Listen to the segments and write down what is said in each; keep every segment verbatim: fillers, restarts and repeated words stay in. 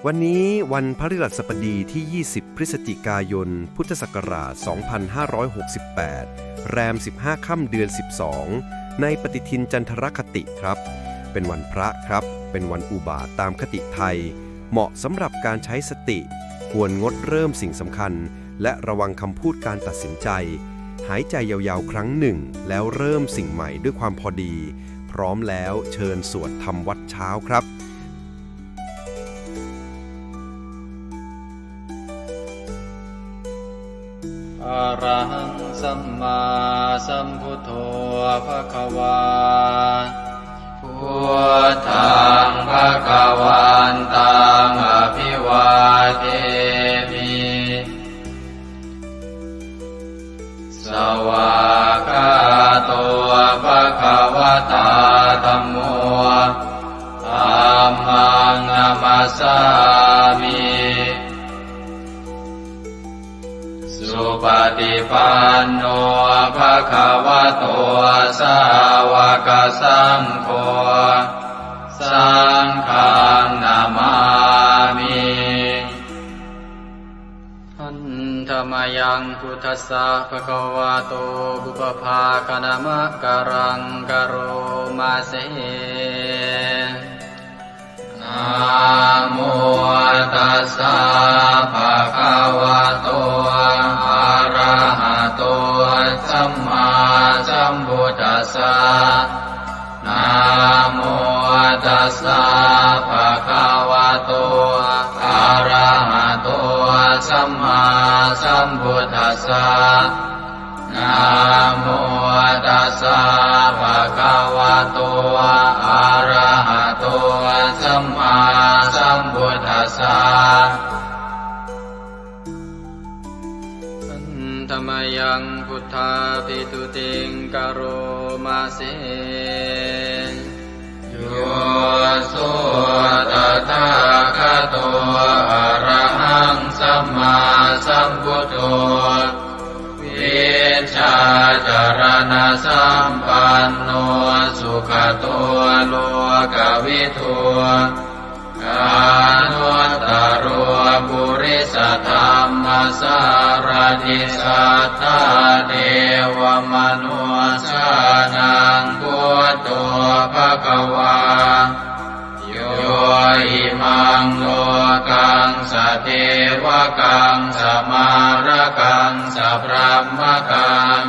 วันนี้วันพฤหัสบดีที่ ยี่สิบ พฤศจิกายน พุทธศักราช สองพันห้าร้อยหกสิบแปด แรม สิบห้า ค่ำเดือน สิบสอง ในปฏิทินจันทรคติครับ เป็นวันพระครับ เป็นวันอุบาทตามคติไทย เหมาะสำหรับการใช้สติ ควรงดเริ่มสิ่งสำคัญ และระวังคำพูดการตัดสินใจ หายใจยาวๆ ครั้งหนึ่ง แล้วเริ่มสิ่งใหม่ด้วยความพอดี พร้อมแล้วเชิญสวดทำวัตรเช้าครับ Arahaṃ sammāsambuddho bhagavā. Buddhaṃ bhagavantaṃ abhivādemi. Svākkhāto bhagavatā dhammo. Dhammaṃ namassāmi. Supaṭipanno bhagavato sāvakasaṅgho. Saṅghaṃ namāmi. Handa mayaṃ buddhassa bhagavato pubbabhāganamakāraṃ karoma se. Namo tassa bhagavato arahato sammāsambuddhassa. Namo tassa bhagavato arahato sammāsambuddhassa. Namo tassa bhagavato arahato sammāsambuddhassa. Handa mayaṃ buddhābhistutiṃ karoma se. Yo so tathāgato arahaṃ sammāsambuddho, vijjācaraṇasampanno sugato lokavidū, anuttaro purisadammasārathi satthā devamanussānaṃ buddho bhagavā. Yo imaṃ lokaṃ sadevakaṃ samārakaṃ sabrahmakaṃ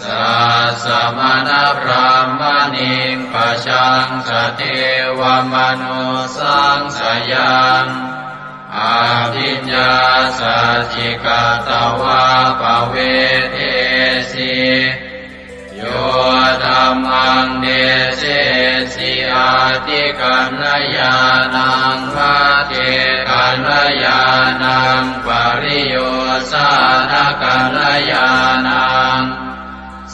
sassamaṇabrāhmaṇiṃ pajaṃ sadevamanussāṃ sayaṃ abhiññāsaccikatvā pavedesi. Yo dhammaṃ desesi atthikaññāṇaṃ, pacchekakaññāṇaṃ, pariyosānakaññāṇaṃ,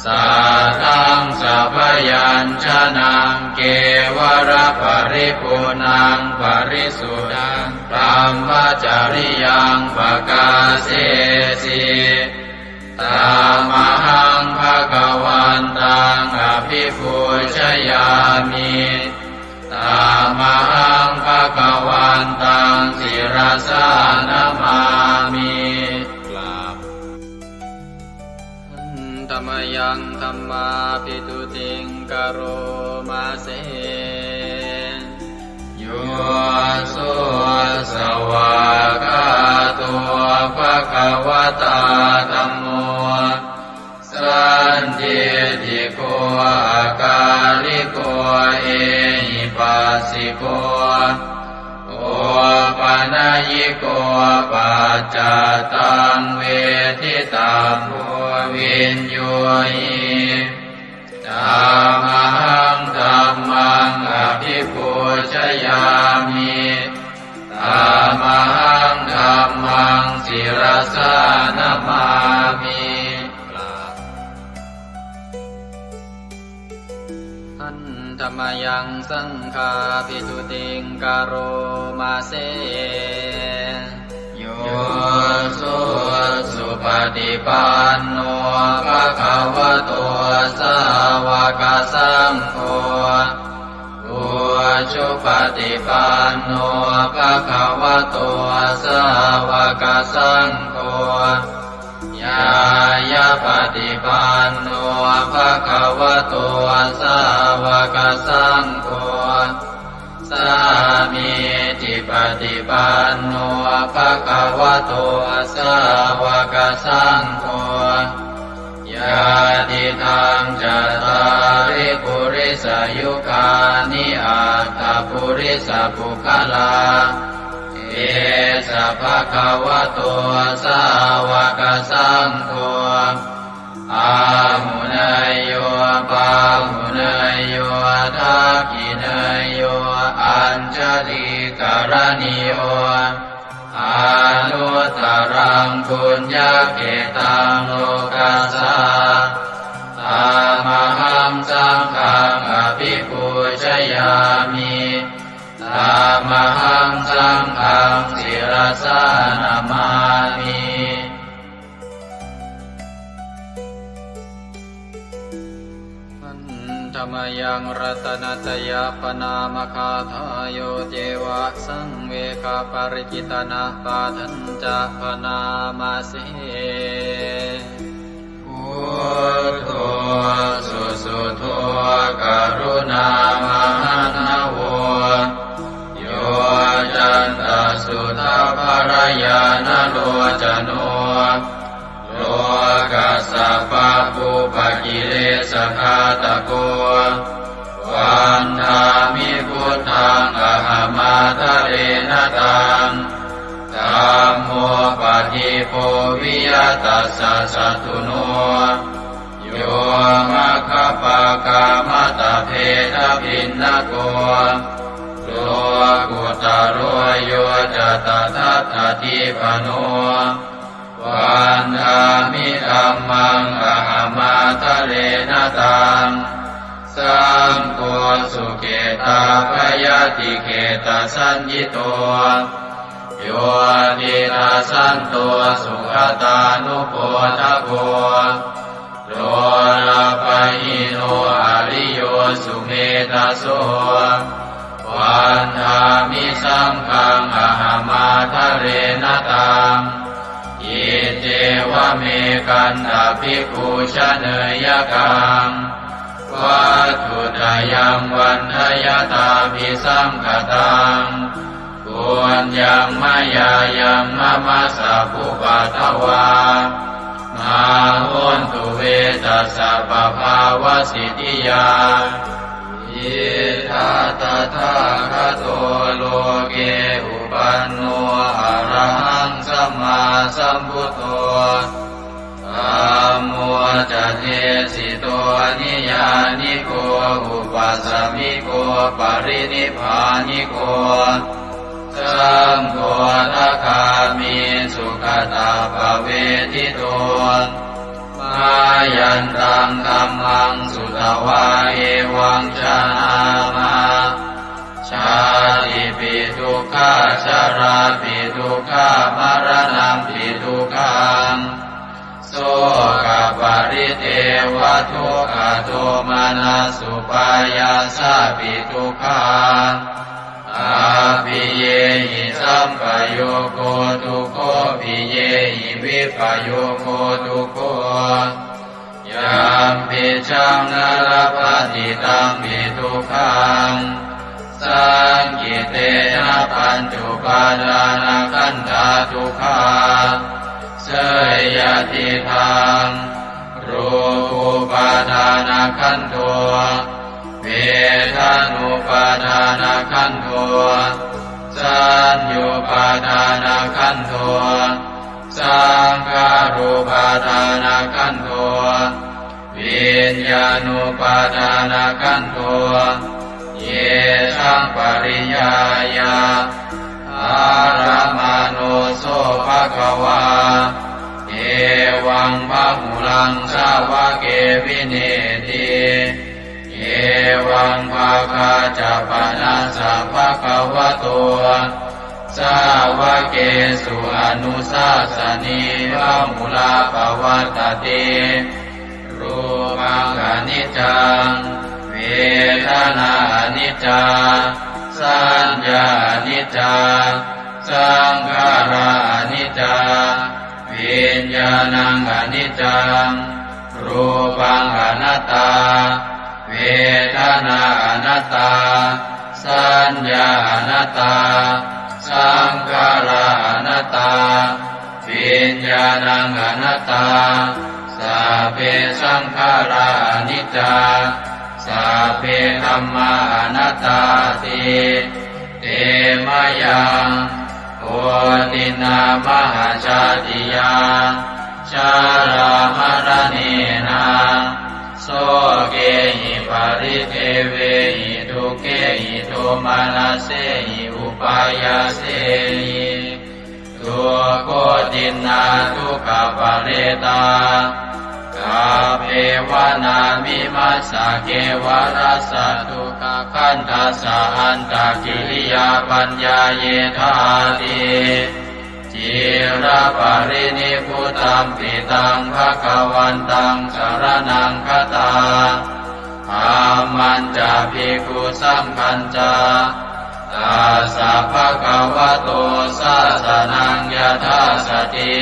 sātthaṃ sabyañjanaṃ, kevalaparipuṇṇaṃ parisuddhaṃ brahmacariyaṃ pakāsesi. Tamahaṃ bhagavantaṃ abhipūjayāmi. Tamahaṃ bhagavantaṃ sirasā namāmi. กราบ Handa mayaṃ dhammābhistutiṃ karoma se. Yo so svākkhāto bhagavatā dhammo, sandiṭṭhiko akāliko ehipassiko opanayiko paccattaṃ veditabbo viññūhi. Tamahaṃ dhammaṃ abhipūjayāmi. Tamahaṃ dhammaṃ sirasā namāmi. กราบ Handa mayaṃ saṅghābhistutiṃ karoma se. Yo so supaṭipanno bhagavato sāva sāvakasaṅgho, ujupaṭipanno bhagavato sāvakasaṅgho, ñāyapaṭipanno bhagavato sāvakasaṅgho, sāmīcipaṭipanno bhagavato sāvakasaṅgho, yadidaṃ cattāri purisayugāni aṭṭha purisapuggalā, esa bhagavato sāvakasaṅgho, āhuneyyo pāhuneyyo dakkhiṇeyyo añjalikaraṇīyo, anuttaraṃ puññakkhettaṃ lokassā. Tamahaṃ saṅghaṃ abhipūjayāmi. Tamahaṃ saṅghaṃ sirasā namāmi. Handa mayaṃ ratanattayappaṇāmagāthā, yo ceva saṃvegaparikittanapāṭhañca bhaṇāma se. Buddho susuddho karuṇāmahaṇṇavo, yoccantasuddhabbarañāṇalocano, lokassa pabbupakilesagāthako, vandāmi buddhaṃ ahamādarena taṃ. Dhammo padīpo viya tassa satthuno, yo maggapākamattabhedabhinnako, lokuttaro yo ca tadattadīpano, vandāmi dhammaṃ ahamādarena taṃ. Saṅgho sukhitavayadikhettasaññito, yo tidasanto sugatānubodhako, lolapahīno ariyo sumedhaso, vandāmi saṅghaṃ ahamādarena taṃ. Iccevamekantabhikkhū janeyakaṃ, vatthuttayaṃ vandayattabhisaṅkhataṃ, puññaṃ mayā yaṃ mama sabbupaddavā, mā hontu ve tassa pabhāvasiddhiyā. Idha tathāgato loke upanno arahaṃ sammāsambuddho, dhammo ca desito niyyāniko upasamiko parinibbāniko, saṅgho dvādagāmi sugatappavedito. Mayantaṃ dhammaṃ sutvā evaṃ janāma, jātipi dukkhā jarāpi dukkhā maraṇampi dukkhaṃ, sokaparidevadukkhadomanassupāyāsāpi dukkhā, appiyehi sampayogo dukkho piyehi vippayogo dukkho, yampicchaṃ na labhati tampi dukkhaṃ, saṅkhittena pañcupādānakkhandhā dukkhā. Seyyathidaṃ, rūpupādānakkhandho, vedanupādānakkhandho, saññupādānakkhandho, saṅkhārupādānakkhandho, viññānupādānakkhandho. Yesaṃ pariññāya ārāmaṇo so bhagavā, evaṃ bahulaṃ sāvake vineeti. Evaṃ bhāgā ca panassa bhagavato sāvakesu anussāsanī bahulā pavattati. Rūpaṃ khaṇi niccaṃ, vedanā aniccā, saññā aniccā, saṅkhārā aniccā, viññāṇaṃ aniccaṃ, rūpaṃ anattā, vedanā anattā, saññā anattā, saṅkhārā anattā, viññāṇaṃ anattā, sabbe saṅkhārā aniccā, sabbe dhammā anattāti. Te mayaṃ otiṇṇā mahajātiyā, jarāmaraṇena, sokehi paridevehi dukkhehi domanassehi upāyāsehi, dukkhotiṇṇā dukkhaparetā, kappevāna vimassa kevalassa dukkhakhandhassa antakiriyā paññāyedhāti. Ciraparinibbutampi taṃ bhagavantaṃ saraṇaṃ gatā, dhammañca bhikkhusaṅghañca, tassa bhagavato sāsanaṃ yathāsati,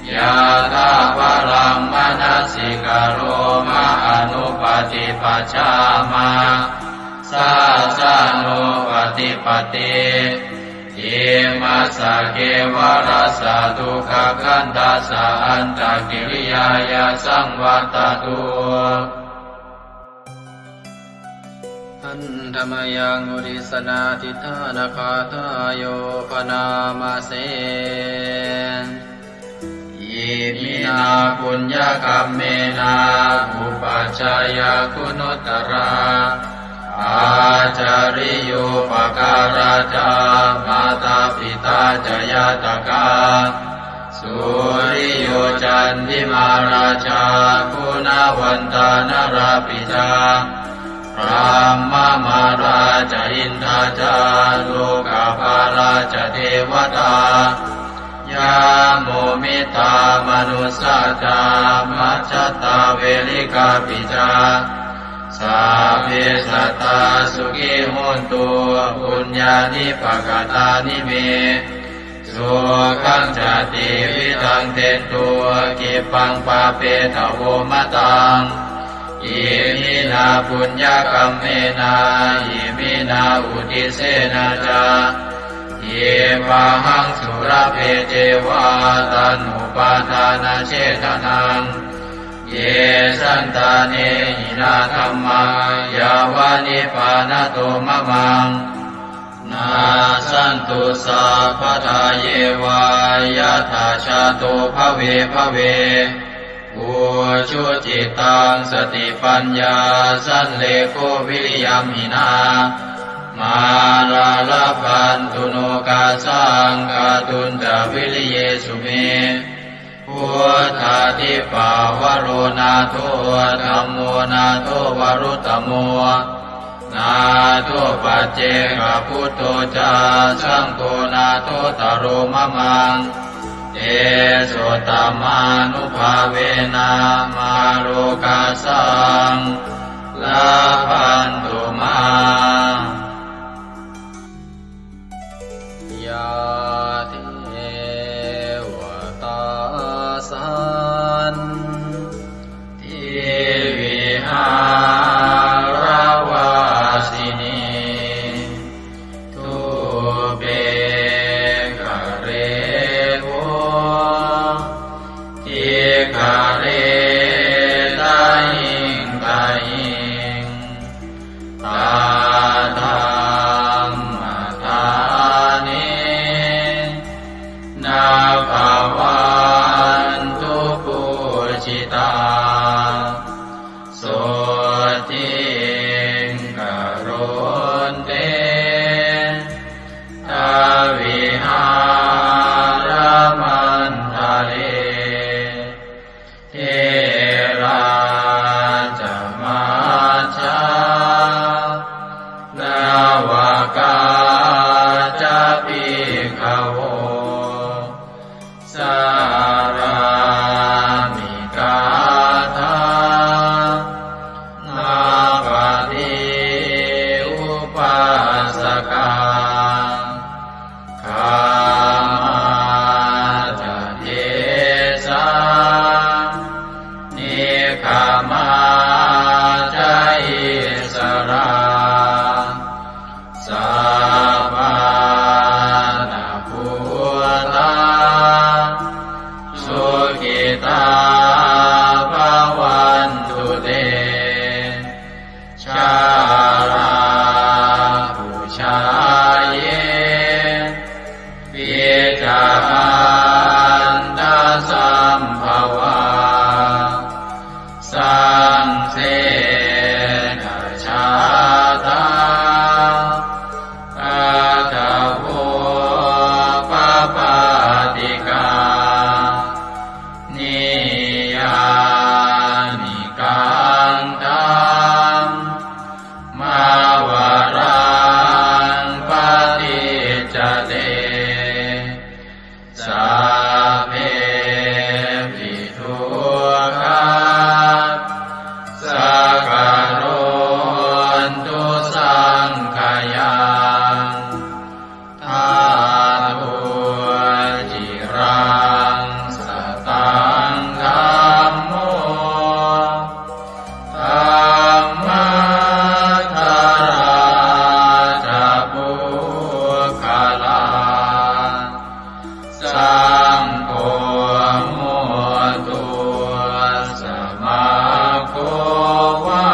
yathābalaṃ manasikaroma anuppaṭipajjāma, sāsanūpaṭipatti. Imassa kevalassa dukkhakhandhassa antakiriyāya saṃvattatu. Handa mayaṃ uddissanādhiṭṭhānagāthāyo bhaṇāma se. Iminā puññakammena upajjhāyā guṇuttarā, ācariyūpakārā ca mātā pitā ca ñātakā, suriyo candimā rājā guṇavantā narāpi ca, brahmamārā ca indā ca lokapālā ca devatā, yamo mittā manussā ca majjhattā verikāpi ca, sabbe sattā sukhī hontu puññāni pakatāni me, sukhañca tividhaṃ dentu khippaṃ pāpetha vomataṃ. Iminā puññakammena iminā uddissena ca khippāhaṃ sulabhe ceva taṇhupādānachedanaṃ. Ye santāne hinā dhammā yāva nibbānato mamaṃ, nassantu sabbadā yeva yattha jāto bhave bhave. Ujucittaṃ satipaññā sallekho viriyamhinā, mārā labhantu nokāsaṃ kātuñca viriyesu me. Buddhādhipavaro nātho, dhammo nātho varuttamo, nātho paccekabuddho ca, saṅgho nāthottaro mamaṃ. Tesottamānubhāvena mārokāsaṃ labhantu mā. Yā devatā santivihāravāsinī, thūpe ghare bodhighare tahiṃ tahiṃ, Samā ca issarā, sappāṇabhūtā, sukhitā bhavantu te. Jalābujā yepi ca aṇḍasambhavā, saṃsedajātā athavopapātikā, niyyānikaṃ dhammavaraṃ paṭicca te, sabbepi dukkhā saṅkarontu saṅkhayaṃ. Ṭhātu ciraṃ sataṃ dhammo, dhammaddharā ca puggalā, saṅgho hotu samaggo va,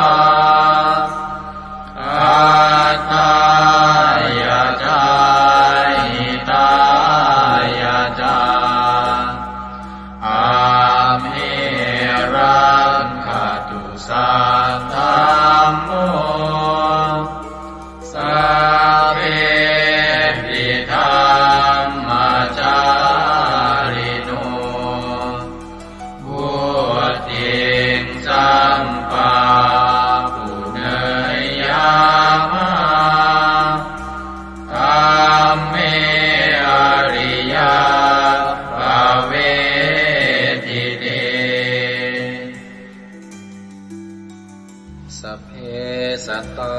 atthāya ca hitāya ca. Amhe rakkhatu saddhammo, sabbepi dhammacārino, vuḍḍhiṃ sampāpuṇeyyāma, dhamme ariyappavedite. Sabbe sattā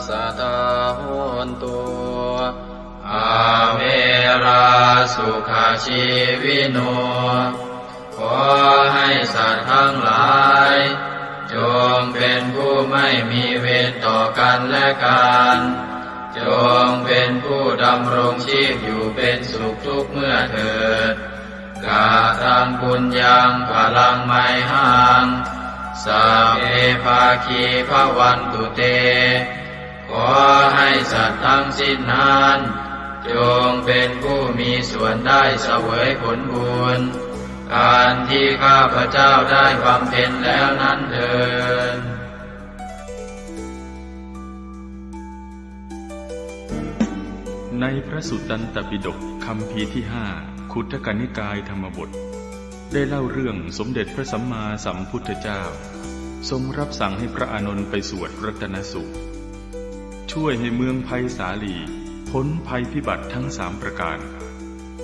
sadā hontu, averā sukhajīvino. ขอให้สัตว์ทั้งหลาย จงเป็นผู้ไม่มีเวรต่อกันและกัน จงเป็นผู้ดำรงชีพอยู่เป็นสุขทุกเมื่อเถิด Kataṃ puññaṃ phalaṃ mayhaṃ, sabbe bhāgī bhavantu te. ขอให้สัตว์ทั้งสิ้นนั้น จงเป็นผู้มีส่วนได้เสวยผลบุญ อันที่ข้าพเจ้าได้บำเพ็ญแล้วนั้นเทอญ ในพระสุตตันตปิฎกคัมภีร์ที่ห้า คุตทกนิกายธรรมบท ได้เล่าเรื่องสมเด็จพระสัมมาสัมพุทธเจ้า ทรงรับสั่งให้พระอานนท์ไปสวดรัตนสูตร ช่วยให้เมืองไพศาลีพ้นภัยพิบัติทั้งสามประการ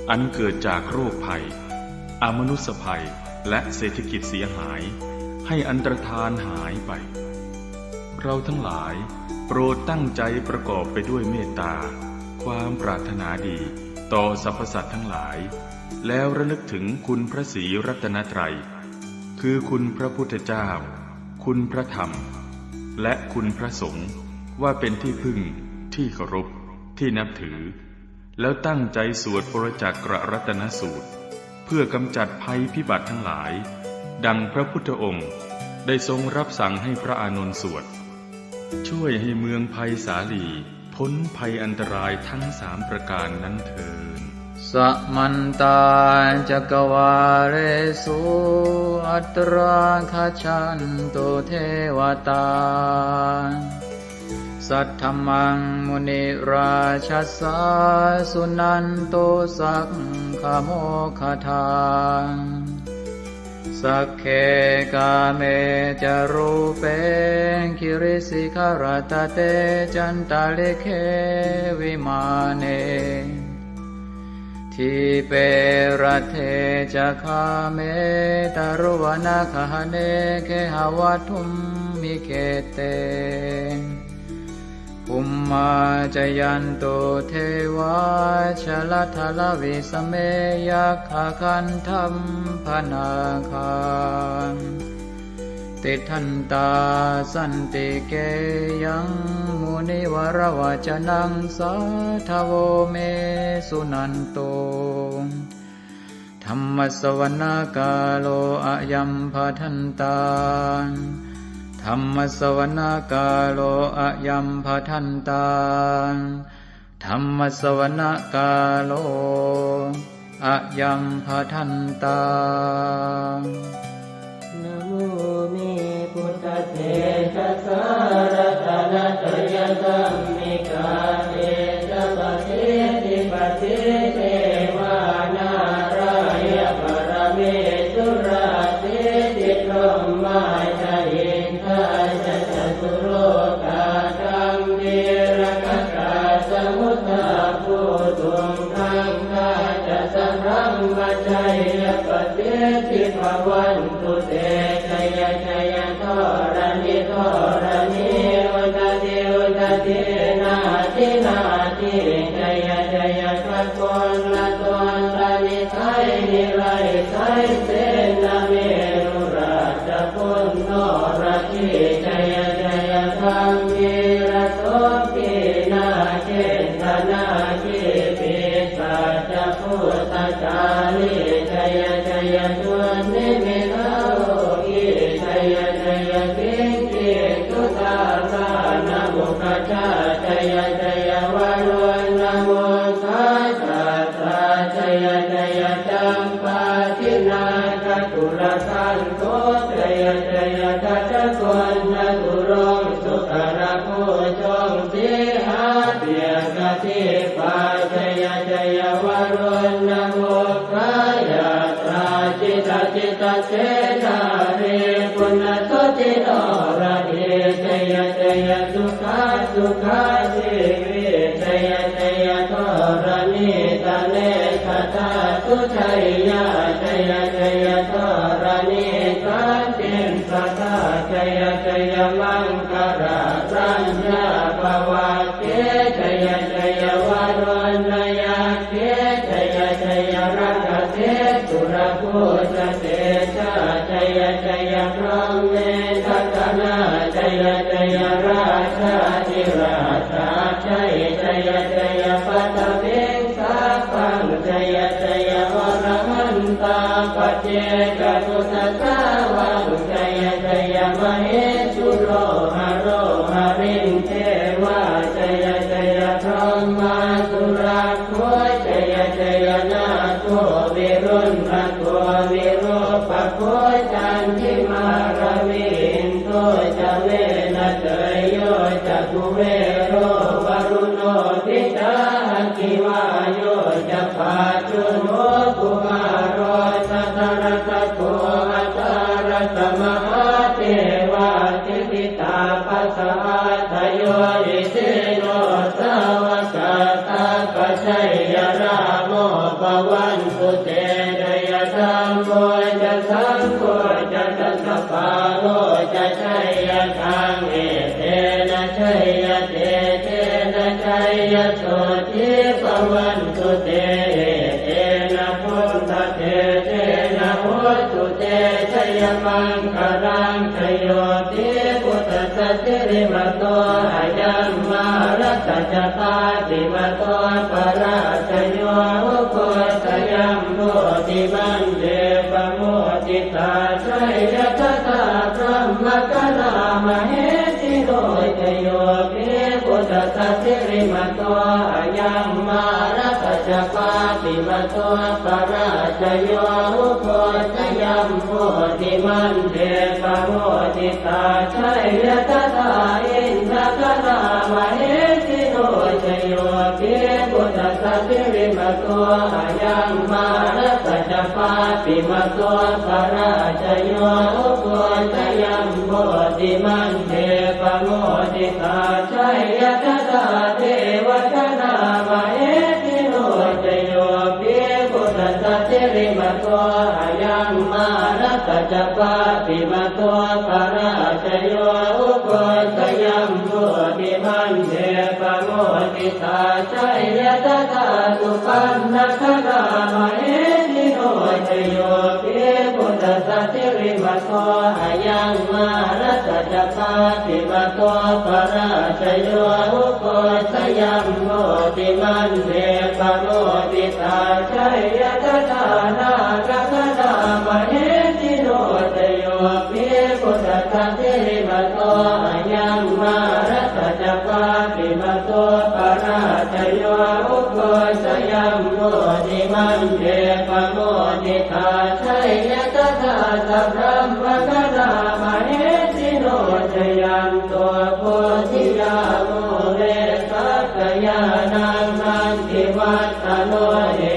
อันเกิดจากโรคภัย อมนุสสภัย และเศรษฐกิจเสียหาย ให้อันตรธานหายไป เราทั้งหลายโปรดตั้งใจประกอบไปด้วยเมตตา ความปรารถนาดีต่อสรรพสัตว์ทั้งหลาย แล้วระลึกถึงคุณพระศรีรัตนตรัย คือคุณพระพุทธเจ้า คุณพระธรรม และคุณพระสงฆ์ ว่าเป็นที่พึ่ง ที่เคารพ ที่นับถือ แล้วตั้งใจสวดปรจจักรรัตนสูตร เพื่อกำจัดภัยพิบัติทั้งหลาย ดังพระพุทธองค์ได้ทรงรับสั่งให้พระอานนท์สวด ช่วยให้เมืองไพศาลีพ้นภัยอันตรายทั้งสามประการนั้นเทอญ Samantā cakkavāḷesu atrāgacchantu devatā. Saddhammaṃ munirājassa suṇantu saggamokkhadaṃ. Sagge kāme ca rūpe girisikharataṭe cantalikkhe vimāne. Dīpe raṭṭhe ca gāme taruvanagahane gehavatthumhi khette. Bhummā cāyantu devā jalathalavisame yakkhagandhabbanāgā. tiṭṭhantā santike yaṃ munivaravacanaṃ sādhavo me suṇantu. Dhammassavanakālo ayambhadantā. Dhammassavanakālo ayambhadantā. Dhammassavanakālo ayambhadantā. Namo me buddhatejasā ratanattayadhammikā tejapasiddhi pasīdevā nārāya paramesurā siddhibrahmā ca indā ca catulokā gambhīrakkhakā samuddā bhūtuṃ gaṅgā ca sabrahmajayya pasiddhi bhavantu te. Jaya jaya dharaṇi dharaṇī udadhi udadhī nadi nadī jaya jaya gaganalatantanisai nirayasai senameru rājabala noradī jaya jaya gambhīrasombhī nāgendanāgī pisācabhūtakālī jaya jaya dunnimittarogī jaya jaya siṅgī sudādānamukhajā jaya jaya varuṇamukhasātrā jaya jaya campādināgakulagaṇṭho jaya jaya gajagonnaturaṅga sukarabhujaṅga sīhabyagghadīpā jaya jaya varuṇamukhayātrā jita jita senārī puna suddhi noradī jaya jaya sukhā sukhā jīvī jaya jaya dharaṇītale sadā sujayyā jaya jaya dharaṇī santin sadā jaya jaya maṅkarāraññā bhavagge jaya jaya varuṇayakkhe jaya jaya rakkhase surabhujatejā jaya jaya brahmendagaṇā jaya jaya rājādhirājasājjai jaya jaya paṭhaviṃ sabbaṃ jaya jaya arahantā paccekabuddhasāvaṃ jaya jaya mahesuro haro harindevā jaya jaya brahmā surakkho jaya jaya nāgo viruḷhako virūpakkho candimā ravi indo ca venateyyo ca kuvero varuṇopi ca aggi vāyo ca pājuṇho kumāro dhataraṭṭhako aṭṭhārasa mahādevā siddhitāpasa-ādayo isino sāvakā sabbā jaya rāmo bhavantu te jaya dhammo ca saṅgho ca dasapālo ca jayakaṃ etena jayatejena jayasotthī bhavantu te etena buddhatejena hotu te jayamaṅgalaṃ jayo pi buddhassa sirīmato ayaṃ mārassa ca pāpimato parājayo ugghosayuṃ bodhimaṇḍe pamoditā jaya tadā brahmagaṇā mahesino jayo pi buddhassa sirīmato ayaṃ mārassa ca pāpimato parājayo ugghosayuṃ bodhimaṇḍe pamoditā jaya tadā indagaṇā mahesino jayo pi buddhassa sirīmato ayaṃ mārassa ca pāpimato parājayo ugghosayuṃ bodhimaṇḍe pamoditā jaya tadā devagaṇā mahesino jayo pi buddhassa sirīmato ayaṃ mārassa ca pāpimato parājayo ugghosayuṃ bodhimaṇḍe pamoditā jaya tadā supaṇṇagaṇā mahesino jayo pi buddhassa sirīmato ayaṃ mā Mārassa ca pāpimato parājayo, ugghosayuṃ bodhimaṇḍe pamoditā, jaya tadā nāgagaṇā mahesino. Jayo hi buddhassa sirīmato ayaṃ, mārassa ca pāpimato parājayo, ugghosayuṃ bodhimaṇḍe pamoditā, jaya tadā sabrahmagaṇā mahesino. Jayanto bodhiyā mūle sakyānaṃ nandivaḍḍhano,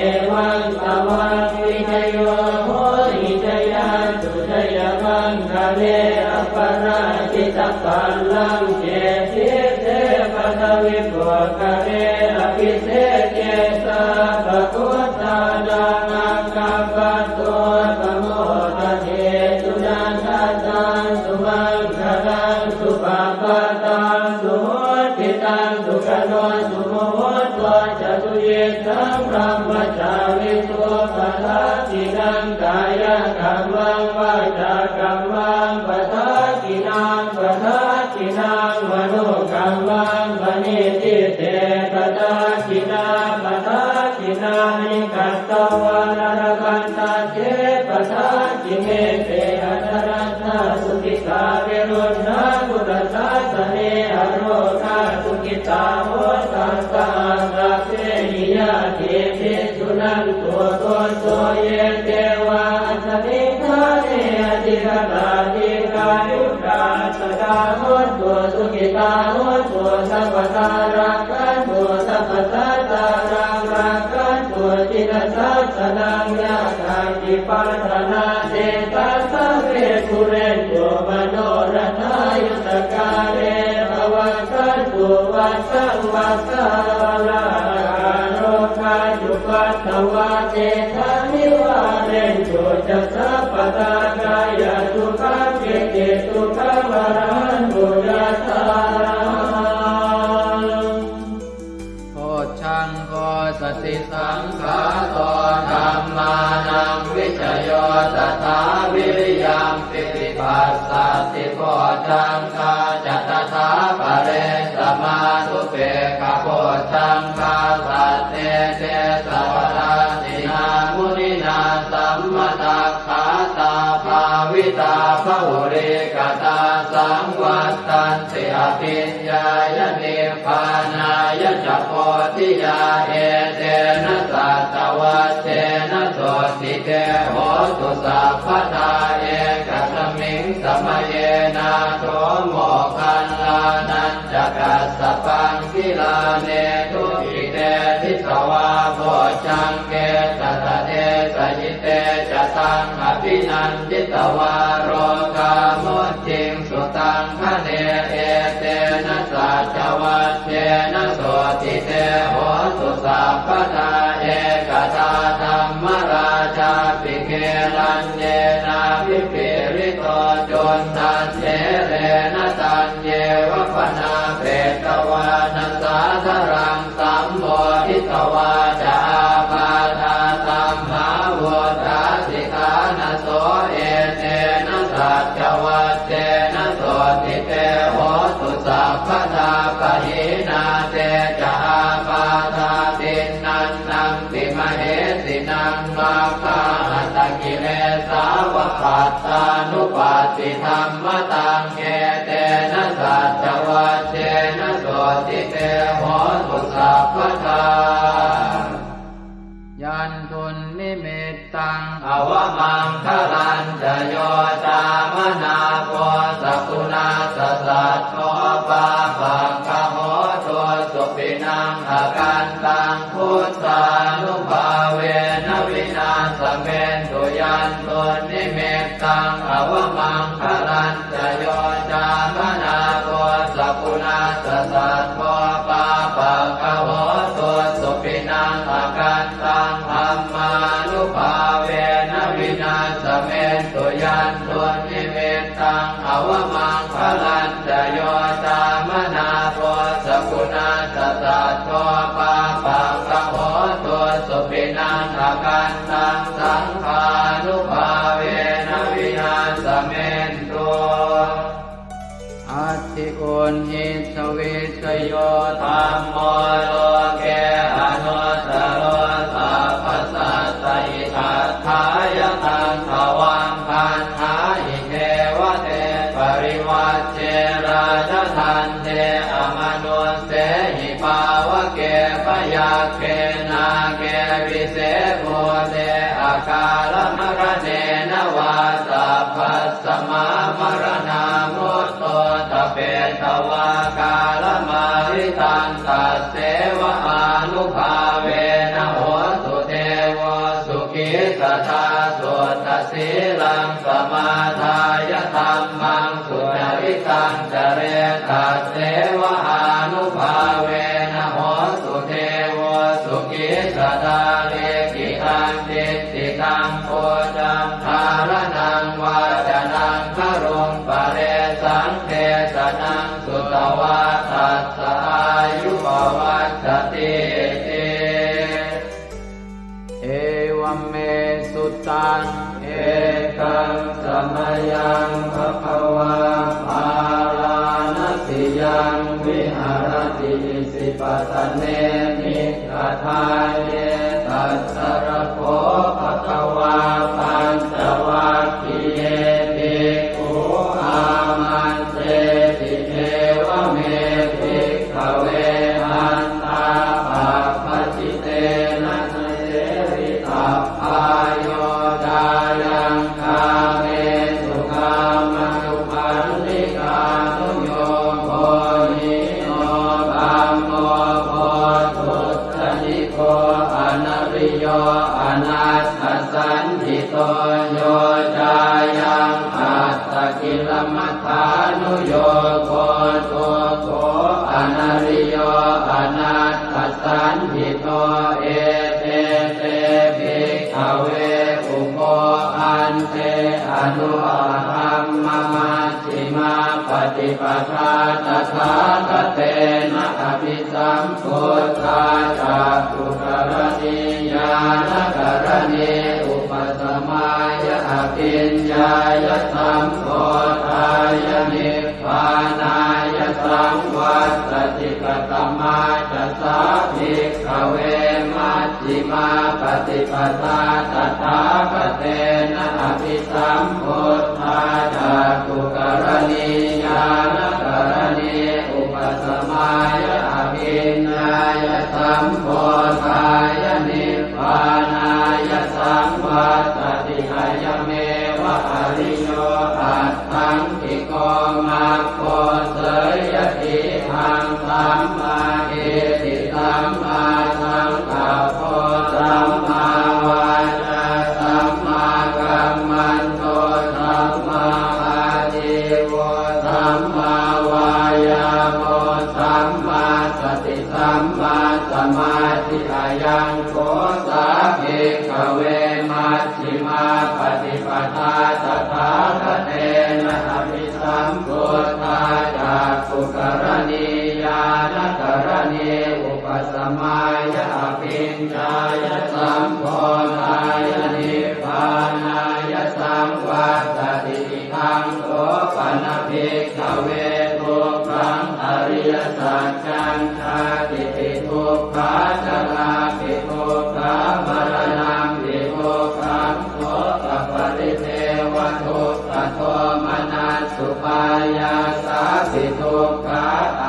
evaṃ tvaṃ vijayo hohi jayassu jayamaṅgale, aparājitapallaṅke sīse paṭhavipokkhare, abhiseke sabbabuddhānaṃ aggappatto pamodati. Sunakkhattaṃ sumaṅgalaṃ supabhātaṃ suhuṭṭhitaṃ, sukhaṇo sumuhutto ca suyiṭṭhaṃ brahmacārisu, padakkhiṇaṃ kāyakammaṃ vācākammaṃ padakkhiṇaṃ, padakkhiṇaṃ manokammaṃ paṇidhī te padakkhiṇā, padakkhiṇāni katvāna labhantatthe padakkhiṇe. Te atthaladdhā sukhitā viruḷhā buddhasāsane, arogā sukhitā hotha saha sabbehi ñātibhi. Suṇantu bhonto ye devā asmiṃ ṭhāne adhigatā, dīghāyukā sadā hontu, sukhitā hontu sabbadā, rakkhantu sabbasattānaṃ, rakkhantu jinasāsanaṃ. Yā kāci patthanā tesaṃ sabbe pūrentu manorathā, yuttakāle pavassantu vassaṃ vassā, ālāhakā rogā cupaddavā tesaṃ nivārentu ca sabbadā, kāyasukhaṃ cittisukhaṃ arahantu yathārahaṃ. Bojjhaṅgo satisaṅkhāto dhammānaṃ vicayo tathā, viriyampīti passaddhi bojjhaṅgā ca tathāpare, samādhupekkhabojjhaṅgā sattete sabbadassinā, muninā sammadakkhātā bhāvitā bahulīkatā, saṃvattanti abhiññāya nibbānāya ca bodhiyā. Etena saccavajjena sotthi te hotu sabbadā, ekasmiṃ samaye nātho moggallānañca kassapaṃ, gilāne dukkhite disvā bojjhaṅge satta desayi. Te ca taṃ abhinanditvā rogā mucciṃsu taṅkhaṇe. Etena saccavajjena sotthi te hotu sabbadā. Ekadā dhammarājāpi gelaññenābhipīḷito, cundattherena taññeva bhaṇāpetvāna sādaraṃ, sammoditvā ca ābādhā tamhā vuṭṭhāsi ṭhānaso. Etena saccavajjena sotthi te hotu sabbadā. Pahīnā te ca ābādhā tiṇṇannampi mahesinaṃ, maggāhatakilesā va pattānuppattidhammataṃ. Etena saccavajjena sotthi te hotu sabbadā. Yandunnimittaṃ avamaṅgalañca yo cāmanāpo sakuṇassa saddo, pāpaggaho dussupinaṃ akantaṃ, buddhānubhāvena vināsamentu. Yandunnimittaṃ avamaṅgalañca yo cāmanāpo sakuṇassa saddo, pāpaggaho dussupinaṃ akantaṃ, dhammānubhāvena vināsamentu. Yandunnimittaṃ avamaṅgalañca yo cāmanāpo sakuṇassa saddo, pāpaggaho Uṇhissa vijjayo dhammo loke anuttaro sabbasattahitatthāya taṃ tvaṃ gaṇhāhi devate parivajje rājadaṇḍe amanussehi pāvake byagghe nāge vise bhūte akālamaraṇena vā sabbasmā maraṇā mutto ṭhapetvā kālamāritaṃ tasseva ānubhāvena hotu devo sukhī sadā. Suddhasīlaṃ samādāya dhammaṃ sucaritaṃ care tasseva ānubhāvena hotu devo sukhī sadā. Likkhitaṃ cintitaṃ pūjaṃ dhāraṇaṃ vācanaṃ garuṃ paresaṃ desanaṃ sutvā tassa āyu pavaḍḍhatīti. Evaṃ me sutaṃ. Ekaṃ samayaṃ bhagavā bārāṇasiyaṃ viharati isipatane migadāye. Tatra kho bhagavā pañcavaggiye bhikkhū āmantesi: Evaṃ me bhikkhave antā pabbajitena na sevitabbā. Yo cāyaṃ kāmesu kāmasukhallikānuyogo hīno gammo pothujjaniko anariyo anatthasañhito, yo cāyaṃ attakilamathānuyogo dukkho anariyo anatthasañhito, ete te bhikkhave ubho ante anupagamma majjhimā paṭipadā tathāgatena abhisambuddhā cakkhukaraṇī ñāṇakaraṇī upasamāya abhiññāya sambodhāya nibbānāya saṃvattati. Katamā ca sā bhikkhave maj jhimā paṭipadā tathāgatena abhisambuddhā cakkhukaraṇī ñāṇakaraṇī upasamāya abhiññāya sambodhāya nibbānāya saṃvattati? Ayameva ariyo aṭṭhaṅgiko maggo, seyyathīdaṃ: sammādiṭṭhi sammāsaṅkappo sammāvācā sammākammanto sammāājīvo sammāvāyāmo sammāsati sammāsamādhi. Ayaṃ kho sā bhikkhave maj jhimā paṭipadā tathāgatena abhisambuddhā cakkhukaraṇī ñāṇakaraṇī upasamāya abhiññāya sambodhāya nibbānāya saṃvattati. Idaṃ kho pana bhikkhave dukkhaṃ ariyasaccaṃ: jātipi dukkhā jarāpi dukkhā maraṇampi dukkhaṃ sokaparidevadukkhadomanassupāyāsāpi dukkhā,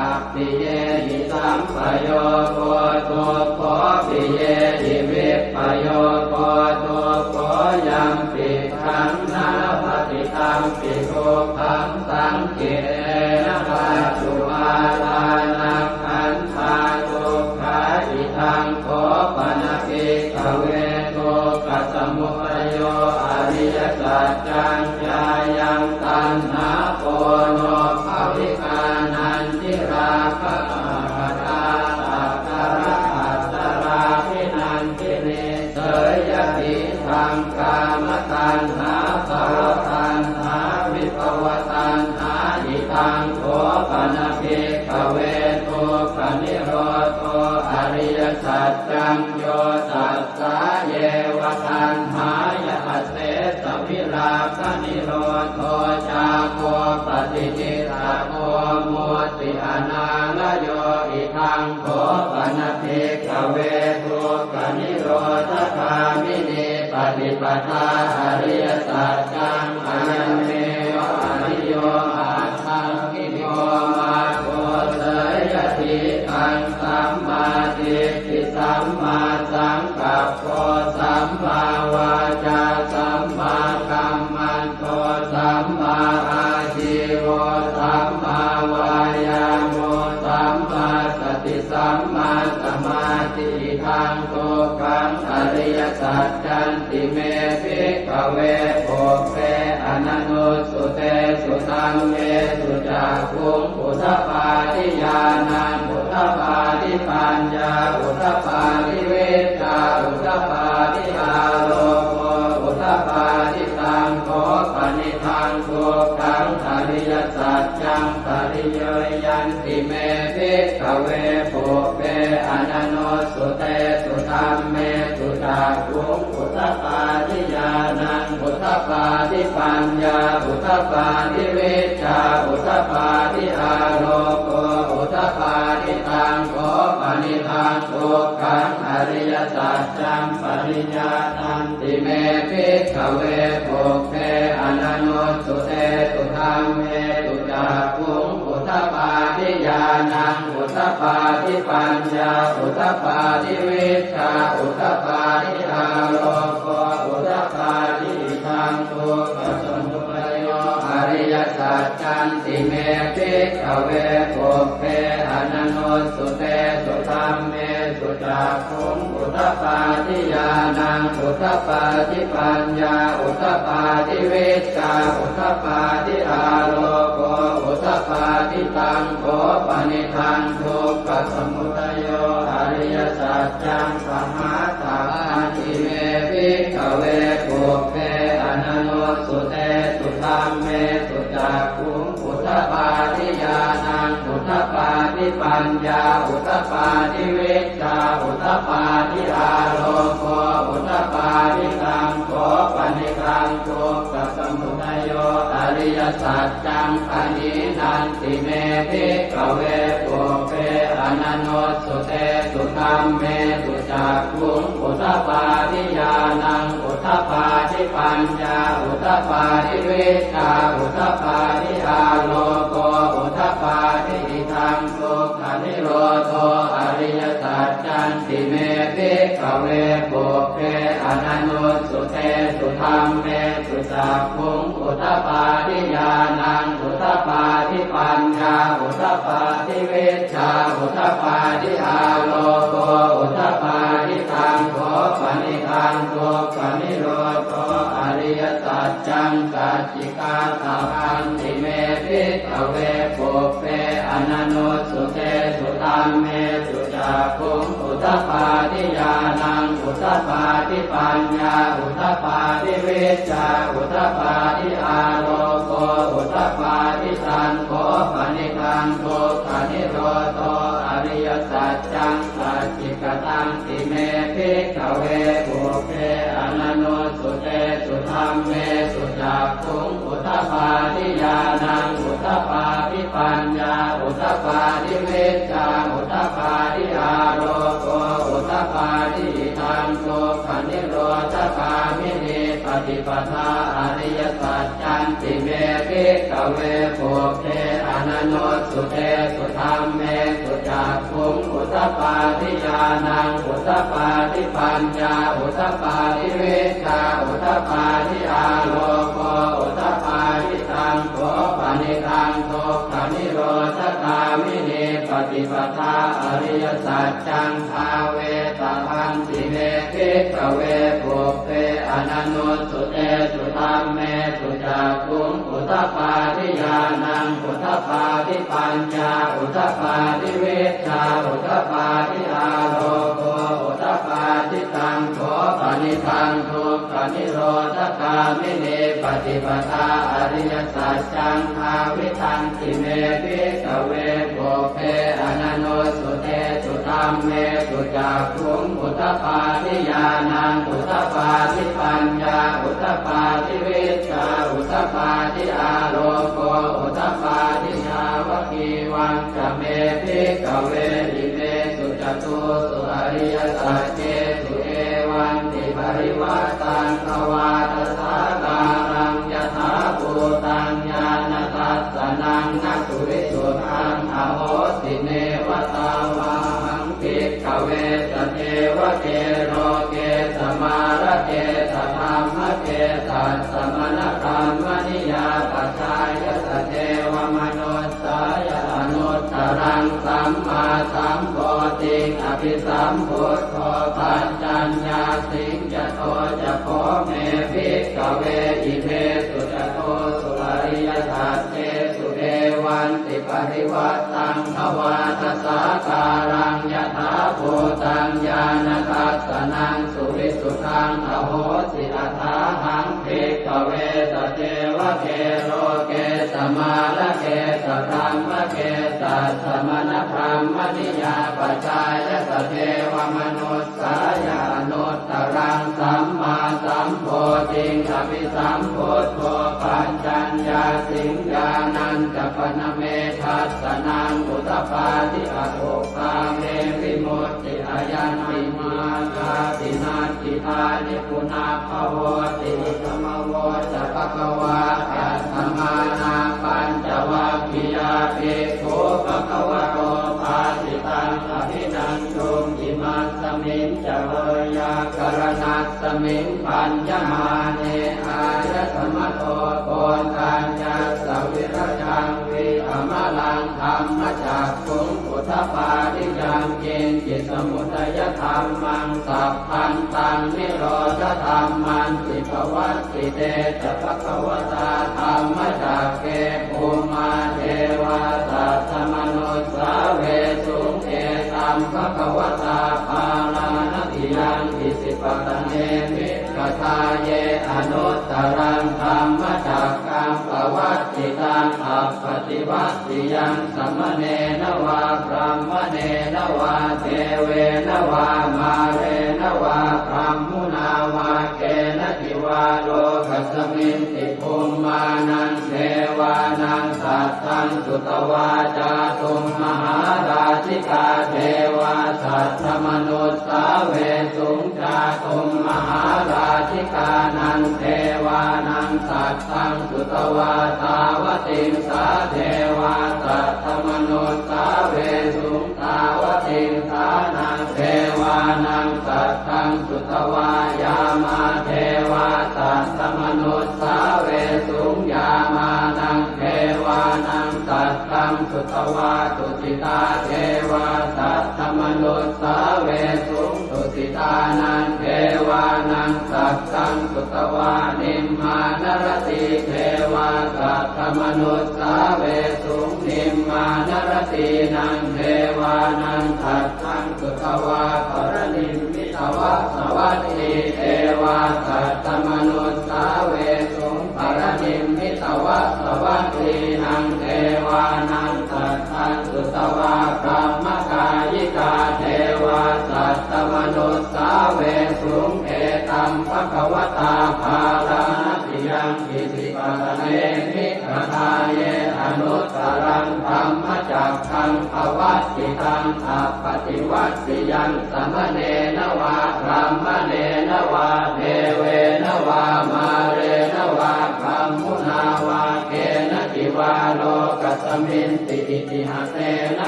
appiyehi sampayogo dukkho piyehi vippayogo dukkho, yampidaṃ na labhati tampi dukkhaṃ saṅkhittena pañcupādānakkhandhā dukkhā. Idaṃ kho pana bhikkhave dukkhasamudayo ariyasaccaṃ: yāyaṃ taṇhā ponobbhavikā nandirāgasahagatā tatra atatāladdhanandinī, seyyathīdaṃ: kāmataṇhā bhavataṇhā vibhavataṇhā. Idaṃ kho pana bhikkhave dukkhanirodho ariyasaccaṃ: yo tassāyeva taṇhāya asesavirāganirodho cāgo paṭinissaggo mutti anālayo. Idaṃ kho pana bhikkhave dukkhanirodhagāminī paṭipadā ariyasaccaṃ, ayameva ariyo aṭṭhaṅgiko maggo, seyyathīdaṃ: sammādiṭṭhi sammāsaṅkappo sammāvācā sammākammanto sammāājīvo sammāvāyāmo sammāsati sammāsamādhi. Idaṃ dukkhaṃ ariyasaccanti me bhikkhave pubbe ananussutesu dhammesu cakkhuṃ udapādi ñāṇaṃ udapādi paññā udapādi vijjā udapādi āloko udapādi. Taṃ kho panidaṃ dukkhaṃ ariyasaccaṃ pariññeyyanti me bhikkhave pubbe ananussutesu dhammesu cakkhuṃ udapādi ñāṇaṃ udapādi paññā udapādi vijjā udapādi āloko udapādi. Taṃ kho panidaṃ dukkhaṃ ariyasaccaṃ pariññātanti me bhikkhave pubbe ananussutesu dhammesu cakkhuṃ udapādi ñāṇaṃ udapādi paññā udapādi vijjā udapādi āloko udapādi. Idaṃ dukkhasamudayo ariyasaccanti me bhikkhave pubbe ananussutesu dhammesu cakkhuṃ udapādi ñāṇaṃ udapādi paññā udapādi vijjā udapādi āloko udapādi. Taṃ kho panidaṃ dukkhasamudayo ariyasaccaṃ pahātabbanti me bhikkhave pubbe ananussutesu dhammesu cakkhuṃ udapādi ñāṇaṃ udapādi paññā udapādi vijjā udapādi āloko udapādi. Taṃ kho panidaṃ dukkhasamudayo ariyasaccaṃ pahīnanti me bhikkhave pubbe ananussutesu dhammesu cakkhuṃ udapādi ñāṇaṃ udapādi paññā udapādi vijjā udapādi āloko udapādi. Idaṃ dukkhanirodho ariyasaccanti me bhikkhave pubbe ananussutesu dhammesu cakkhuṃ udapādi ñāṇaṃ udapādi paññā udapādi vijjā udapādi āloko udapādi. Taṃ kho panidaṃ dukkhanirodho ariyasaccaṃ sacchikātabbanti me bhikkhave pubbe ananussutesu dhammesu cakkhuṃ udapādi ñāṇaṃ udapādi paññā udapādi vijjā udapādi āloko udapādi. Taṃ kho panidaṃ dukkhanirodho ariyasaccaṃ sacchikatanti me bhikkhave pubbe ananussutesu dhammesu cakkhuṃ udapādi ñāṇaṃ udapādi paññā udapādi vijjā udapādi āloko udapādi. Idaṃ dukkhanirodhagāminī paṭipadā ariyasaccanti me bhikkhave pubbe ananussutesu dhammesu cakkhuṃ udapādi ñāṇaṃ udapādi paññā udapādi vijjā udapādi āloko udapādi. Taṃ kho panidaṃ dukkhanirodhagāminī paṭipadā ariyasaccaṃ bhāvetabbanti me bhikkhave pubbe ananussutesu dhammesu cakkhuṃ udapādi ñāṇaṃ udapādi paññā udapādi vijjā udapādi āloko udapādi. Taṃ kho panidaṃ dukkhanirodhagāminī paṭipadā ariyasaccaṃ bhāvitanti me bhikkhave pubbe ananussutesu dhammesu cakkhuṃ udapādi ñāṇaṃ udapādi paññā udapādi vijjā udapādi āloko udapādi. Yāvakīva ca me bhikkhave imesu catūsu ariyasaccesu evantiparivaṭṭaṃ dvādasākāraṃ yathābhūtaṃ ñāṇadassanaṃ na suvisuddhaṃ ahosi. Neva tāvāhaṃ bhikkhave sadevake loke samārake sadhammake sassamaṇabrāhmaṇiyā pajāya sadevamanussāya anuttaraṃ sammāsambodhiṃ abhisambuddho paccaññāsiṃ. Yato ca kho me bhikkhave imesu catūsu ariyasaccesu evantiparivaṭṭaṃ dvādasākāraṃ yathābhūtaṃ ñāṇadassanaṃ suvisuddhaṃ ahosi. Athāhaṃ bhikkhave sadevake loke samārake sadhammake sassamaṇabrāhmaṇiyā pajāya sadevamanussāya anuttaraṃ sammāsambodhiṃ abhisambuddho paccaññāsiṃ. Ñāṇañca pana me dassanaṃ udapādi, akuppā me vimutti, ayañpi mārgāti natthidāni punabbhavoti. Idamavoca bhagavā. Attamanā pañcavaggiyā bhikkhū bhagavato bhāsitaṃ abhinanduṃ. Imasmiñca veyyākaraṇasmiṃ bhaññamāne āyasmato Koṇḍaññassa virajaṃ vītamalaṃ dhammacakkhuṃ udapādi: yaṅkiñci samudayadhammaṃ sabbantaṃ nirodhadhammanti. Pavattite ca bhagavatā dhammacakke bhummā devā saddamanussāvesuṃ: etaṃ bhagavatā Bārāṇasiyaṃ Isipatane Migadāye anuttaraṃ dhammacakkaṃ pavattitaṃ appaṭivattiyaṃ samaṇena vā brāhmaṇena vā devena vā mārena vā brahmunā vā kenaci vā lokasminti. Bhummānaṃ devānaṃ saddaṃ sutvā cātummahārājikā devā saddamanussāvesuṃ. Cātummahārājikānaṃ devānaṃ saddaṃ sutvā tāvatiṃsā devā saddamanussāvesuṃ. Tāvatiṃsānaṃ devānaṃ saddaṃ sutvā yāmā devā saddamanussāvesuṃ. Yāmānaṃ devānaṃ saddaṃ sutvā tusitā devā saddamanussāvesuṃ. Tusitānaṃ devānaṃ saddaṃ sutvā nimmānaratī devā saddamanussāvesuṃ. Nimmānaratīnaṃ devānaṃ saddaṃ sutvā paranimmitavasavattī devā saddamanussāvesuṃ. Paranimmitavasavattīnaṃ devānaṃ saddaṃ sutvā brahmakāyikā devā saddamanussāvesuṃ. Etaṃ bhagavatā Bārāṇasiyaṃ Isipatane Migadāye anuttaraṃ dhammacakkaṃ pavattitaṃ appaṭivattiyaṃ samaṇena vā brāhmaṇena vā devena vā mārena vā brahmunā vā kenaci vā lokasminti. Itiha tena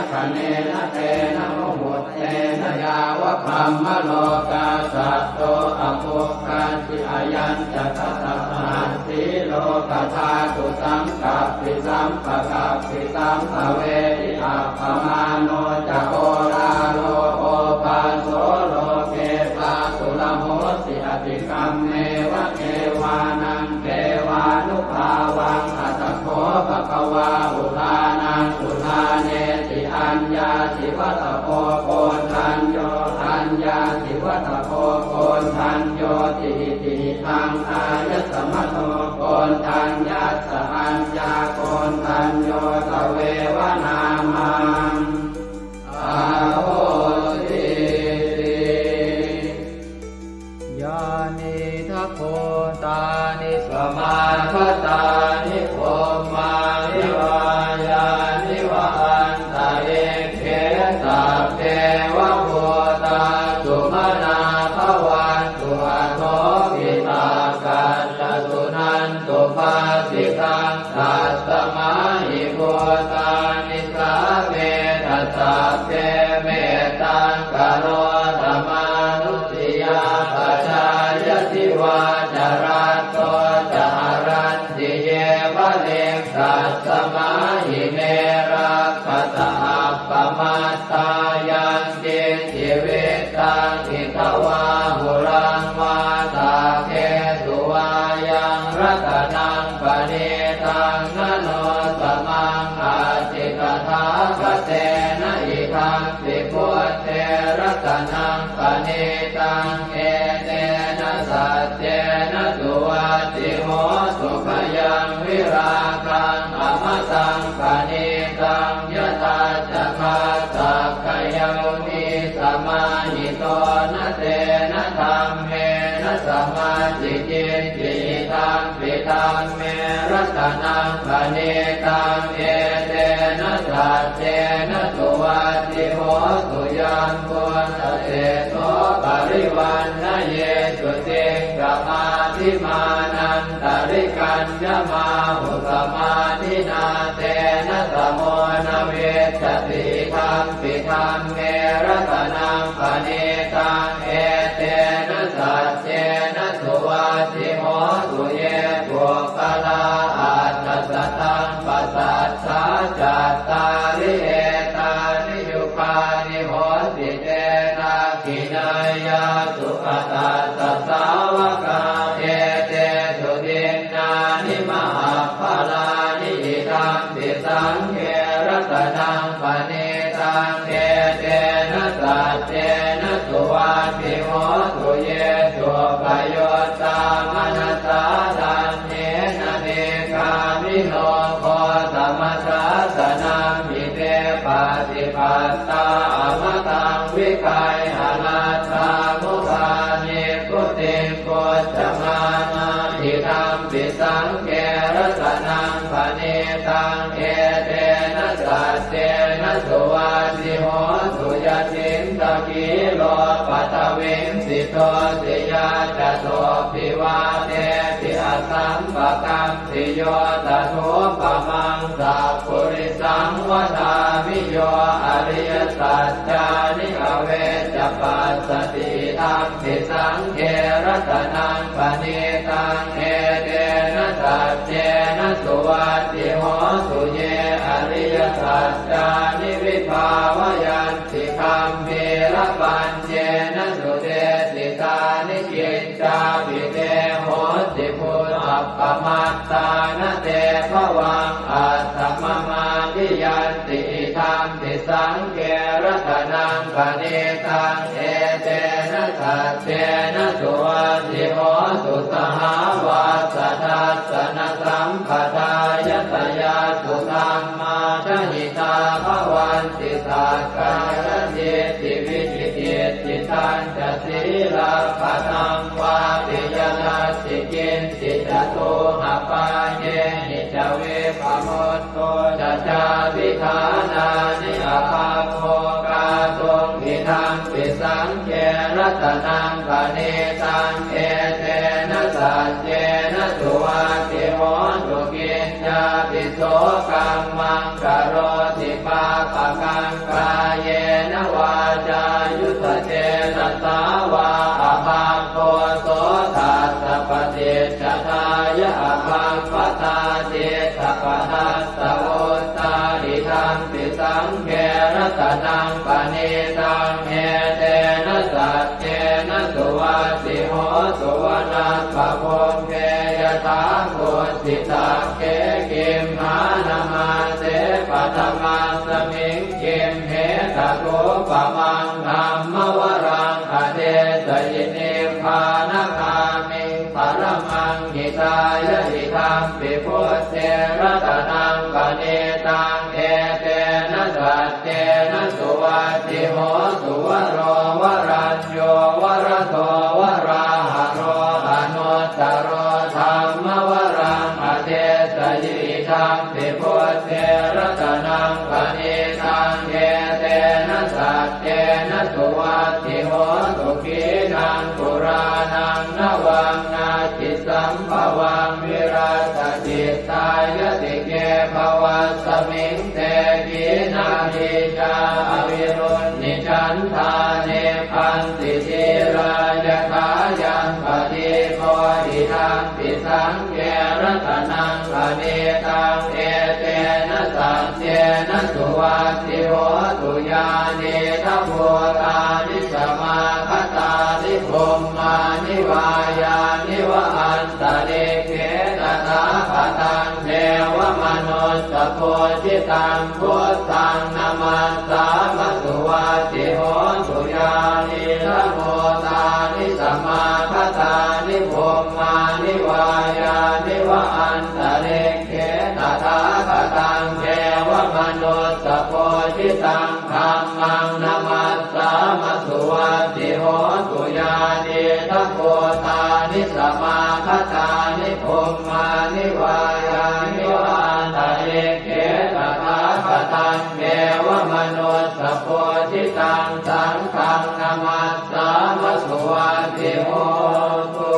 khaṇena tena muhuttena yāva brahmalokā saddo abbhuggacchi. Ayañca dasasahassī lokadhātu saṅkappi sampakappi sampavedhi. Appamāṇo ca oḷāro obhāso loke pāturahosi atikkammeva devānaṃ devānubhāvaṃ. Atha kho bhagavā udānaṃ udānesi: Aññāsi vata bho Koṇḍañño, aññāsi vata bho Koṇḍaññoti. Itihidaṃ āyasmato Koṇḍaññassa aññākoṇḍañño tveva nāmaṃ ahosīti. Yānīdha bhūtāni samāgatāni bhummāni vā yāni va anta Nisāmetha sabbe mettaṃ karotha mānusiyā pajāya divā ca ratto ca haranti yeva likkhasmā ime rakkhasa appamattā. Yaṅkiñci vittaṃ idha vā huraṃ vā saggesu vā yaṃ ratanaṃ paṇītaṃ na no samaṃ atthi tathāgatena idampi buddhe ratanaṃ paṇītaṃ etena saccena suvatthi hotu. Khayaṃ virāgaṃ amataṃ paṇītaṃ yadajjhagā sakyamunī samāhito na tena dhammena samatthi kiñci idampi dhamme ratanaṃ paṇītaṃ etena saccena suvatthi hotu. Yambuddhaseṭṭho parivaṇṇayī suciṃ samādhimānantarikaññamāhu samādhinā tena samo na vijjati idampi dhamme ratanaṃ paṇītaṃ etena saccena suvatthi hotu. Ye puggalā aṭṭha sataṃ pasaṭṭhā cattāri etāni yugāni honti te dakkhiṇeyyā sugatassa sāvakā etesu dinnāni mahapphalāni idampi saṅghe ratanaṃ paṇītaṃ etena saccena suvatthi hotu. Ye suppayuttā manasā daḷhena nikkāmino gotamasāsanamhi te pattipattā amataṃ vigayha laddhā mudhā nibbutiṃ bhuñjamānā idampi saṅghe ratanaṃ paṇītaṃ etena saccena suvatthi hotu. Yacittakhīlo paṭhaviṃ sito siyā catubbhi vātebhi asampakampiyo tathūpamaṃ sappurisaṃ vadāmi yo ariyasaccāni avecca passati idampi saṅghe ratanaṃ paṇītaṃ etena saccena suvatthi hotu. Ye ariyasaccāni vibhāvayanti gambhīrapaññena sudesitāni kiccāpi te honti appamattā na te bhavaṃ aṭṭhamamādiyanti idampi saṅghe ratanaṃ paṇītaṃ etena saccena suvatthi hotu. Sahāvassa dassanasampadāya tayassu dhammā jahitā bhavanti sakkāyadiṭṭhi vicikicchitañca sīlabbataṃ vāpi yadatthi kiñci catūhapāyehi ca vippamutto ca cābhiṭhānāni abhabbo kātuṃ idampi saṅghe ratanaṃ paṇītaṃ etena saccena suvatthi hotu. Kiñcāpi so kammaṃ karoti pāpakaṃ kāyena vācāyuda cetasā vā abhabbo so tassa paṭicchadāya abhabbatā cittapadassavutthā idampi saṅghe ratanaṃ paṇītaṃ etena saccena suvatthi hotu. Vanappagumbe yathā kussitagge gimhānamāse paṭhamasmiṃ gimhe tathūpamaṃ dhammavaraṃ adesayi nibbānagāmiṃ paramaṃ hitāya idampi buddhe ratanaṃ paṇītaṃ etena saccena suvatthi hotu. Varo varañño varado varāharo anuttaro dhammavaraṃ adesayi idampi buddhe ratanaṃ paṇītaṃ etena saccena suvatthi hotu. Khīṇaṃ purāṇaṃ navaṃ natthi sambhavaṃ virattacittāyatike bhavasmiṃ te Nicā avirūḷhichandā nibbanti dhīrā yathāyaṃ padīpo idampi saṅghe ratanaṃ paṇītaṃ etena saccena suvatthi hotu. Yānīdha bhūtāni samāgatāni bhummāni vā yāni va antalikkhe tathāgataṃ devamanussapūjitaṃ buddhaṃ namassāma suvatthi hotu. Yānīdha bhūtāni samāgatāni bhummāni vā yāni va antalikkhe tathāgataṃ devamanussapūjitaṃ dhammaṃ namassāma suvatthi hotu. Yānīdha bhūtāni samāgatāni bhummāni vā yāni va antalikkhe tathāgataṃ devamanussapūjitaṃ saṅghaṃ namassāma suvatthi hotu.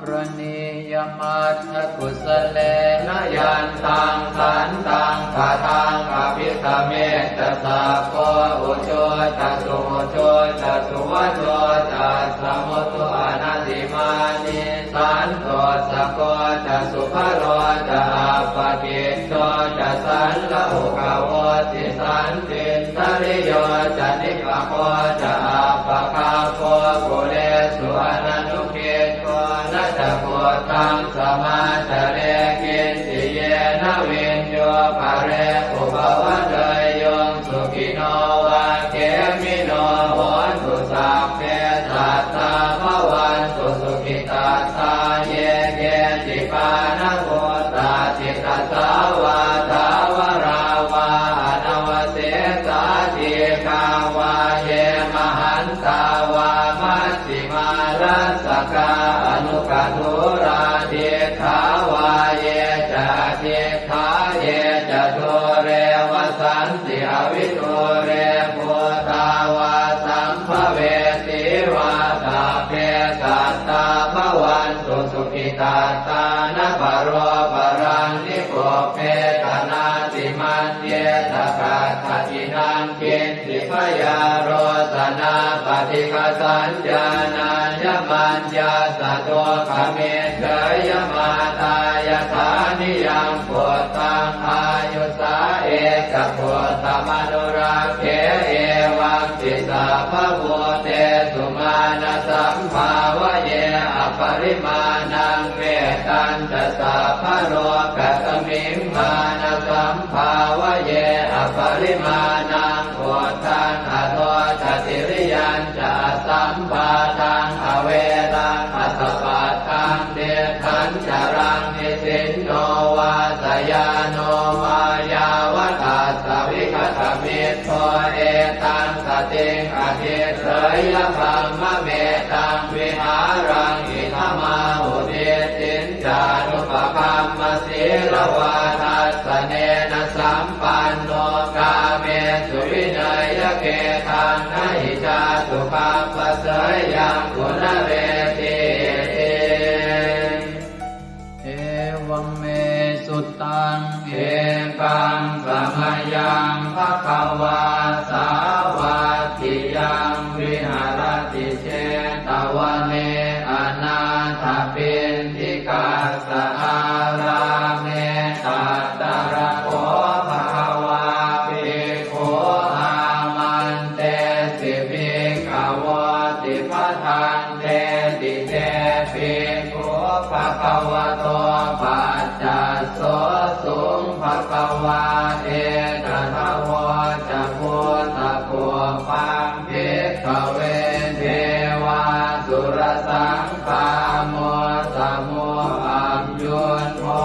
Karaṇīyamatthakusalena yantaṃ santaṃ padaṃ abhisamecca sakko ujū ca suhujū ca suvaco cassa mudu anatimānī santussako ca subharo ca appakicco ca sallahukavutti santindriyo ca nipako ca appagabbho kulesu ananu giddho. Na ca khuddaṃ samācare kiñci yena viññū pare upavadeyyuṃ. Sukhino vā khemino hontu sabbe sattā bhavantu sukhitattā. Ye keci pāṇabhūtatthi tasā vā thāvarā vā anavasesā dīghā vā ye mahantā vā maj jhimā rassakā aṇukathūlā diṭṭhā vā ye ca adiṭṭhā ye ca dūre vasanti avidūre bhūtā vā sambhavesī vā sabbe sattā bhavantu sukhitattā. Na paro paraṃ nikubbetha nātimaññetha katthaci naṃ kiñ ci byārosanā paṭighasaññā nāññamaññassa dukkhamiccheyya. Mātā yathā niyaṃ puttaṃ āyusā ekaputtamanurakkhe evampi sabbabhūtesu mānasambhāvaye aparimāṇaṃ. Mettañca sabbalokasmiṃ mānasambhāvaye aparimāṇaṃ uddhaṃ adho ca tiriyañca asambādhaṃ averaṃ asapattaṃ. Tiṭṭhañcaraṃ nisinno vā sayāno vā yāvatassa vigatamiddho etaṃ satiṃ adhiṭṭheyya brahmametaṃ vihāraṃ idhamāhu. Diṭṭhiñ ca anupagamma sīlavā dassanena sampanno kāmesu vineyya gedhaṃ na hi jātu gabbhaseyyaṃ punaretīti. Evaṃ me sutaṃ. Ekaṃ samayaṃ bhagavā sāvatthiyaṃ viharati jetavane anāthapiṇḍikassa ārāme. Tatra kho bhagavā bhikkhū āmantesi bhikkhavoti. Bhadanteti te bhikkhū bhagavato paccassosuṃ. Bhagavā etadavoca. Bhūtapubbaṃ bhikkhave devāsurasaṅ gāmo samo aññuñho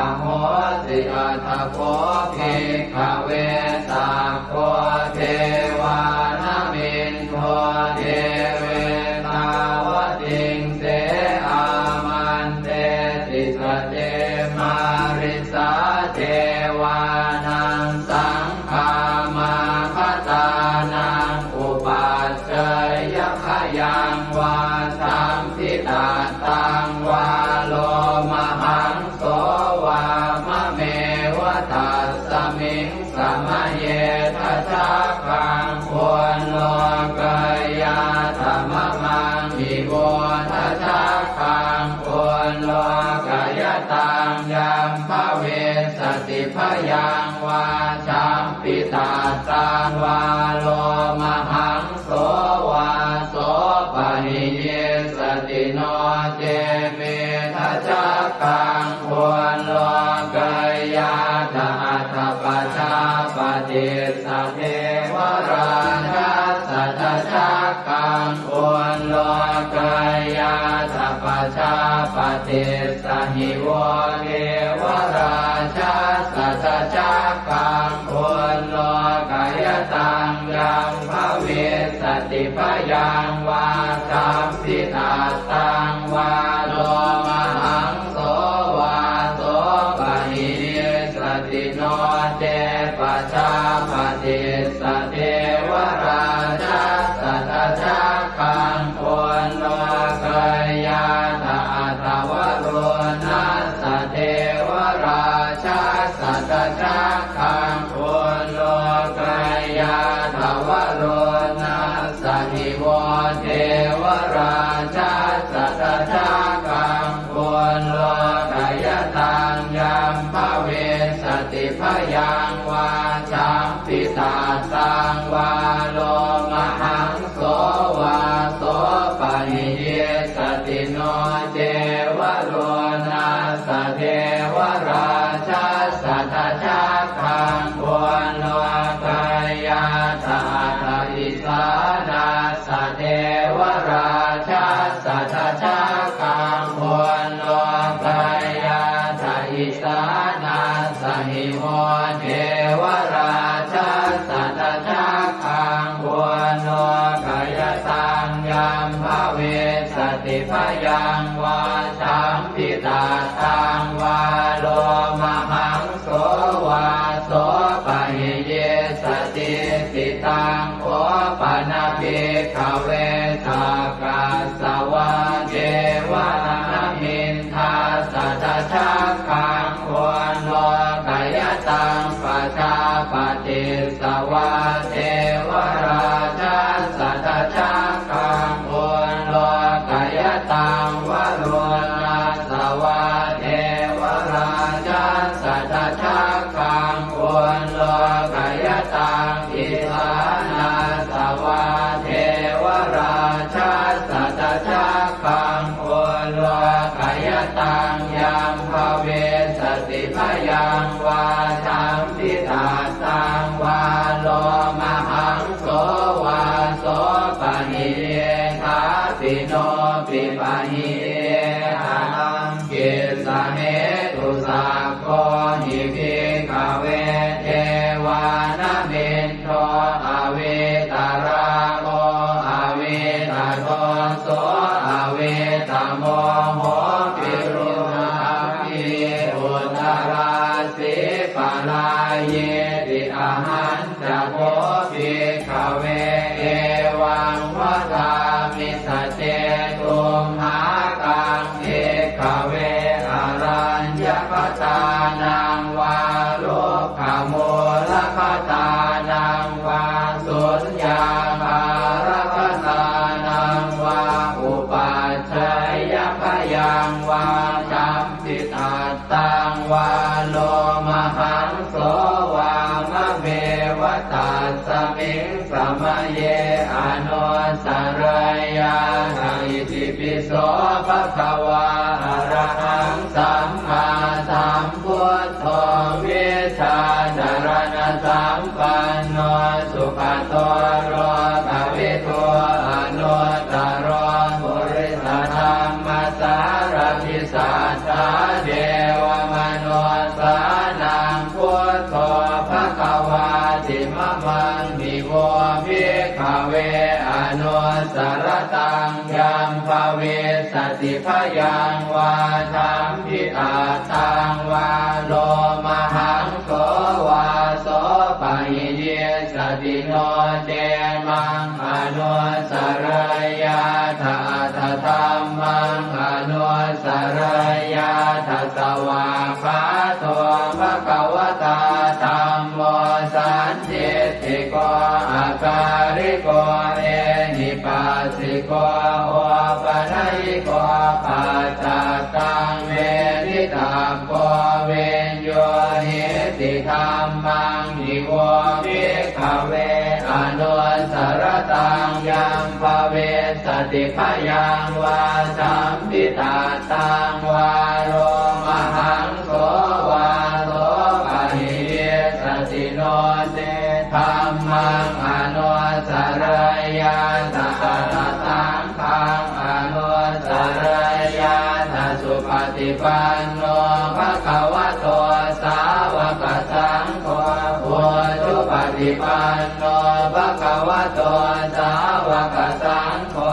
ahosi. Atha kho bhikkhave sakko devānamindo devetāvatiṃse āmantesi. Sace mārisā devānaṃ saṅ gāmāgatānaṃ upaccayya khayaṃ vā sambhitattaṃ vā lomahaṃso vā mameva tassa Miṃ samaye dajaggaṃ ullokayātha mamaṃ hi vo dajaggaṃ ullokayataṃ yaṃ bhavissati bhayaṃ vā champittattaṃ vā lomahaṃso vā sopahiyissati no ce me dajaggaṃ ullokayātha atha pajāpatissa devarājassa dajaggaṃ ullokayātha pajāpatissa hi vo devarājassa dajaggaṃ ullokayataṃ yaṃ bhavissati bhayaṃ vā champittattaṃ vā lomahaṃso vā sopahiyissati no ce pajāpatissa devarājassa dajaggaṃ ullokayātha atha varuṇassa devarājassa dajaggaṃ ullokayātha varuṇassa hi vo devarājassa dajaggaṃ ullokayataṃ yaṃ bhavissati bhayaṃ vā champittattaṃ vā lomahaṃso vā sopahiyissati no ce varuṇassa devarājassa dajaggaṃ ullokayātha atha isānassa devarājassa dajaggaṃ ullokayātha isānassa hi vo devarājassa dajaggaṃ ullokayataṃ yaṃ bhavissati bhayaṃ vā champittattaṃ vā lomahaṃso vā sopahiyissati. Taṃ kho pana bhikkhave sakkas savā devanāmiṃ dassa dajaggaṃ ullokayataṃ pajāpatissa vā devarājassa dajaggaṃ ullokayataṃ varuṇassa vā devarājassa dajaggaṃ ullokayataṃ isānassa vā devarājassa dajaggaṃ ullokayataṃ yaṃ bhavissati bhayaṃ vā champittattaṃ vā lomahaṃso vā sopahiyye thāpi no pipahiye haraṃ. Kissa hetu sakko hi bhikkhave devānamindo avītarāgo avītadoso avītamoho virūḷhakī uttarāsī parāyīti. Ahañ ca kho bhikkhave evaṃ vadāmi: sace tumhākaṃ bhikkhave araññakatānaṃ vā rukkhamūlakatānaṃ vā suññāgārakatānaṃ vā upajjhāyabhayaṃ vā champittattaṃ vā lomahaṃso vā mameva tasmiṃ samaye anussarayyātha. Itipi so bhagavā arahaṃ sammāsambuddho vijjācaraṇasampanno sugato lokavidū anuttaro purisadammasārathi satthā devamanussānaṃ buddho bhagavāti. Mamaṃ hi vo bhikkhave anussarattaṃ yaṃ bhavissati bhayaṃ vā champittattaṃ vā lomahaṃso vā sopahiyissati no ce maṃ anussarayyātha atha dhammaṃ anussarayyātha. Svākkhāto bhagavatā dham sandiṭṭhiko akāliko ehipassiko opanayiko paccattaṃ veditabbo viññūhīti. Dhammaṃ hi vo bhikkhave anussaratāṃ yaṃ bhavissati bhayaṃ vā sampittattaṃ vā lomahaṃ so vā so pahīyissati no ce dhammaṃ anussarayyātha atha saṅghaṃ anussarayyātha. Supaṭipanno bhagavato sāvakasaṅgho, ujupaṭipanno bhagavato sāvakasaṅgho,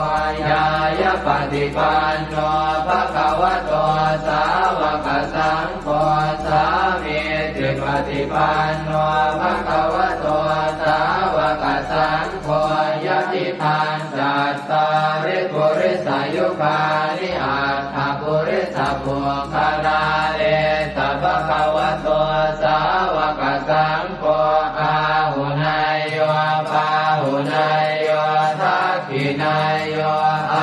ñāyapaṭipanno bhagavato sāvakasaṅgho, sāmīcipaṭipanno bhagavato sāvakasaṅgho, yadidaṃ cattāri purisayugāni aṭṭha purisapuggalā, esa bhagavato sāvakasaṅgho, āhuneyyo pāhuneyyo dakkhiṇeyyo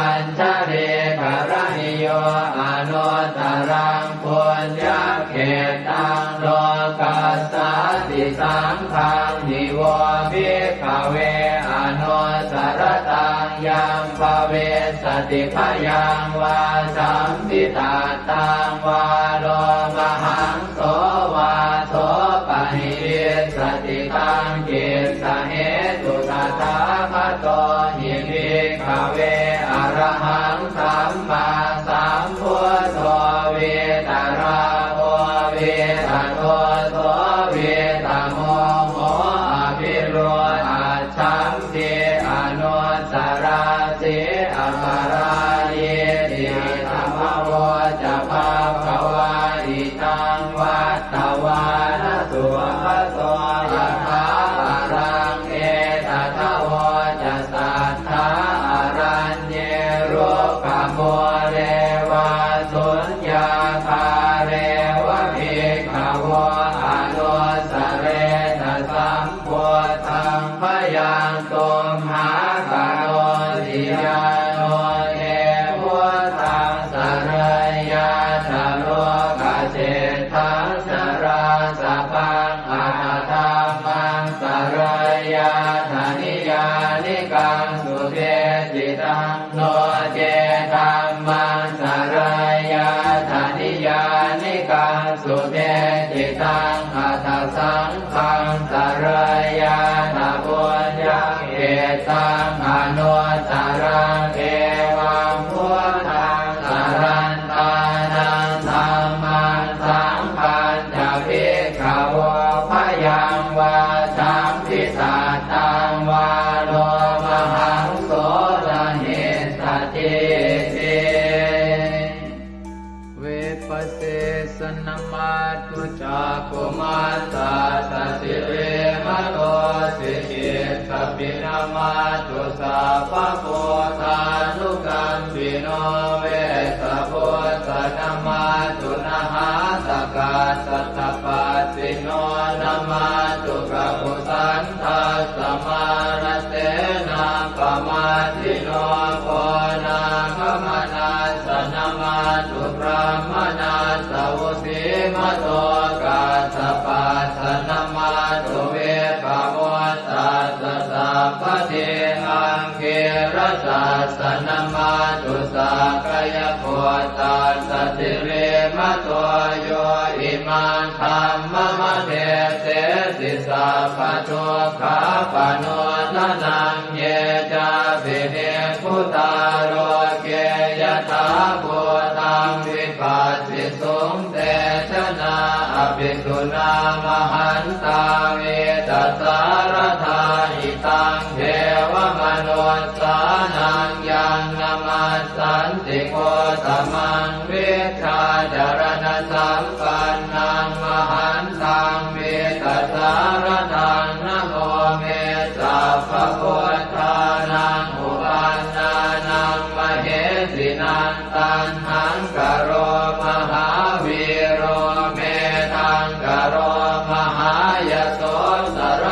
añjalikaraṇīyo anuttaraṃ puññakkhettaṃ lokassāti. Saṅghaṃ hi vo bhikkhave anussaratāṃ yaṃ bhavissati bhayaṃ vā sampittattaṃ vā lomahaṃ so vā so pahīyissati. Taṃ kissa hetu tathāgato hi bhikkhave arahaṃ sammāsambuddho vītarāgo vītadoso vītamoho abhirūḷhaccham ti anussarati aparājīti. Idamavoca bhagavā. Idaṃ vattavāna bhagavato yathābalaṃ etadavoca satthā araññe rukkhamūle vā suññāgāre va bhikkhavo anussaretha sam buddhaṃ bhayaṃ tumhākarosi. Yāno te buddhaṃ sarayyātha lokaseṭṭhaṃ narāsabhaṃ atha dhammaṃ sarayyātha niyyānikaṃ subheccittaṃ no ce dhammaṃ sarayyātha niyyānikaṃ subheccittaṃ atha saṅghaṃ sarayyātha puññakkhettaṃ anuttaraṃ. Evaṃ buddhaṃ sarantānaṃ dhammaṃ saṅghañca bhikkhavo bhayaṃ vā sampittattaṃ vā lomahaṃso na hessatīti. Vipassissa namatthu cakkhumantassa sirīmato. Sikhītsapi namatthu sabbabuddhānukampino. Vessabhussa namatthu nhātakassa tapassino. Namatthu kakusandhassa mārasenappamaddino. Konāgamanassa namatthu brāhmaṇassa vusīmato. Kassapassa namatthu vippamuttassa sabbadhi. Aṅgīrasassa namatthu sakyaputtassa sirīmato. Yo imaṃ dhammamādesesi sabbadukkhāpanūdanaṃ. Ye cāpi nibbutā loke yathābhūtaṃ vipassisuṃ, te janā apisuṇā mahantā vītasāradā. Hitaṃ devamanussānaṃ yaṃ namassanti Gotamaṃ, vijjācaraṇasampannaṃ mahantaṃ vītasāradaṃ. Namo me sabbabuddhānaṃ uppannānaṃ mahesinaṃ. Taṇhaṅkaro mahāvīro, medhaṅkaro mahāyaso, sar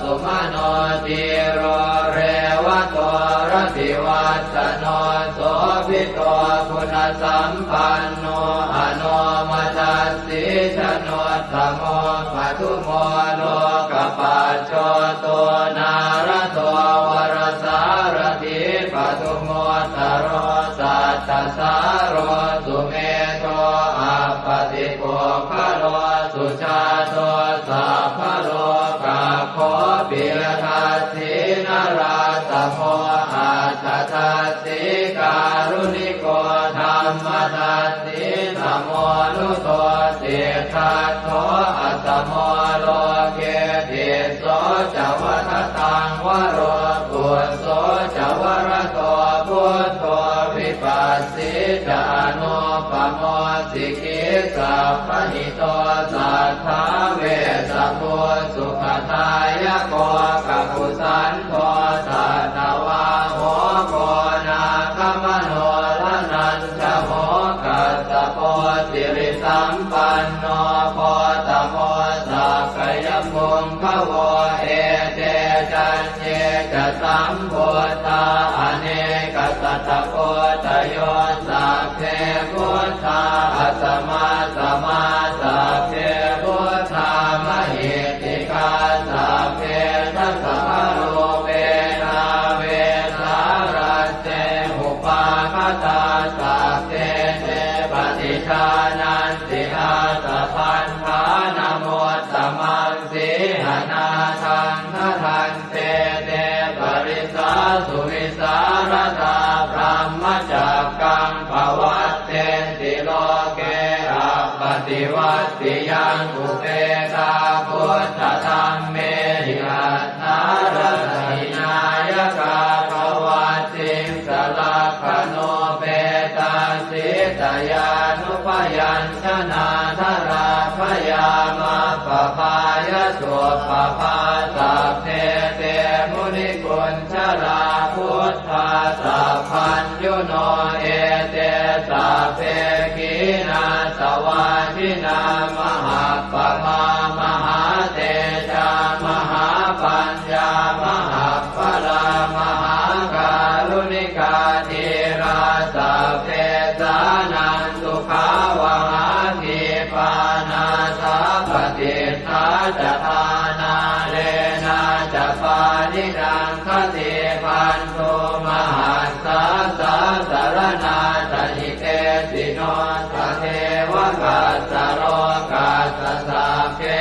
sumano dhīro revato rativassano sobhito guṇasampanno anomadassī januttamo padumo lokapajjoto nārado varasārathī padumu ttaro sattasāro sumedho appatipuggalo sujāto sabbalokaggo piyadassī narāsamo atthadassī kāruṇiko dhammadassī tamonudo siddhattho asamo loke tisso ca vadataṃ varo phusso ca varado buddho vipassī ca anūpamo sikhī sabbahito satthā vessabhū sukhadāyako kakusandho satthavāho koṇāgamano dhananjavo kassapo sirisampanno gotamo sakyapuṅgavo ete caññe ca sambuddhā anekasatakoṭayo sabbe buddhā asamasamā sabbe buddhā mahiddhikā sabbe dasabalūpena vesāratte upagatā sabbe te paṭijānanti ātapaṭṭhānamuttamaṃ sīhanāthaṃ bhadan te te parisāsu visāradā brahmacakkaṃ pavattenti loke appaṭivattiyaṃ upekkā buddhadhammehi aṭṭhārasa hināyakā pavaṭṭiṃsa lakkhaṇūpetā sītayanupayañjanā dharā bhayā maggapāya suppabhā sabbe te munikuñjarā buddhā sabbaññuno ete sabbe khīṇāsavā jinā mahappamā mahātejā mahāpañ ñā mahapphalā mahākāruṇikā dhīrā sabbesānaṃ sukhāvahā khīpā nāthapaṭiṭṭhā ca ṭhānā leṇā ca pāṇinaṃ khaṭibhaṇḍu mahassā sāsaraṇā ca hitesino tatheva kassa lokassa sabbe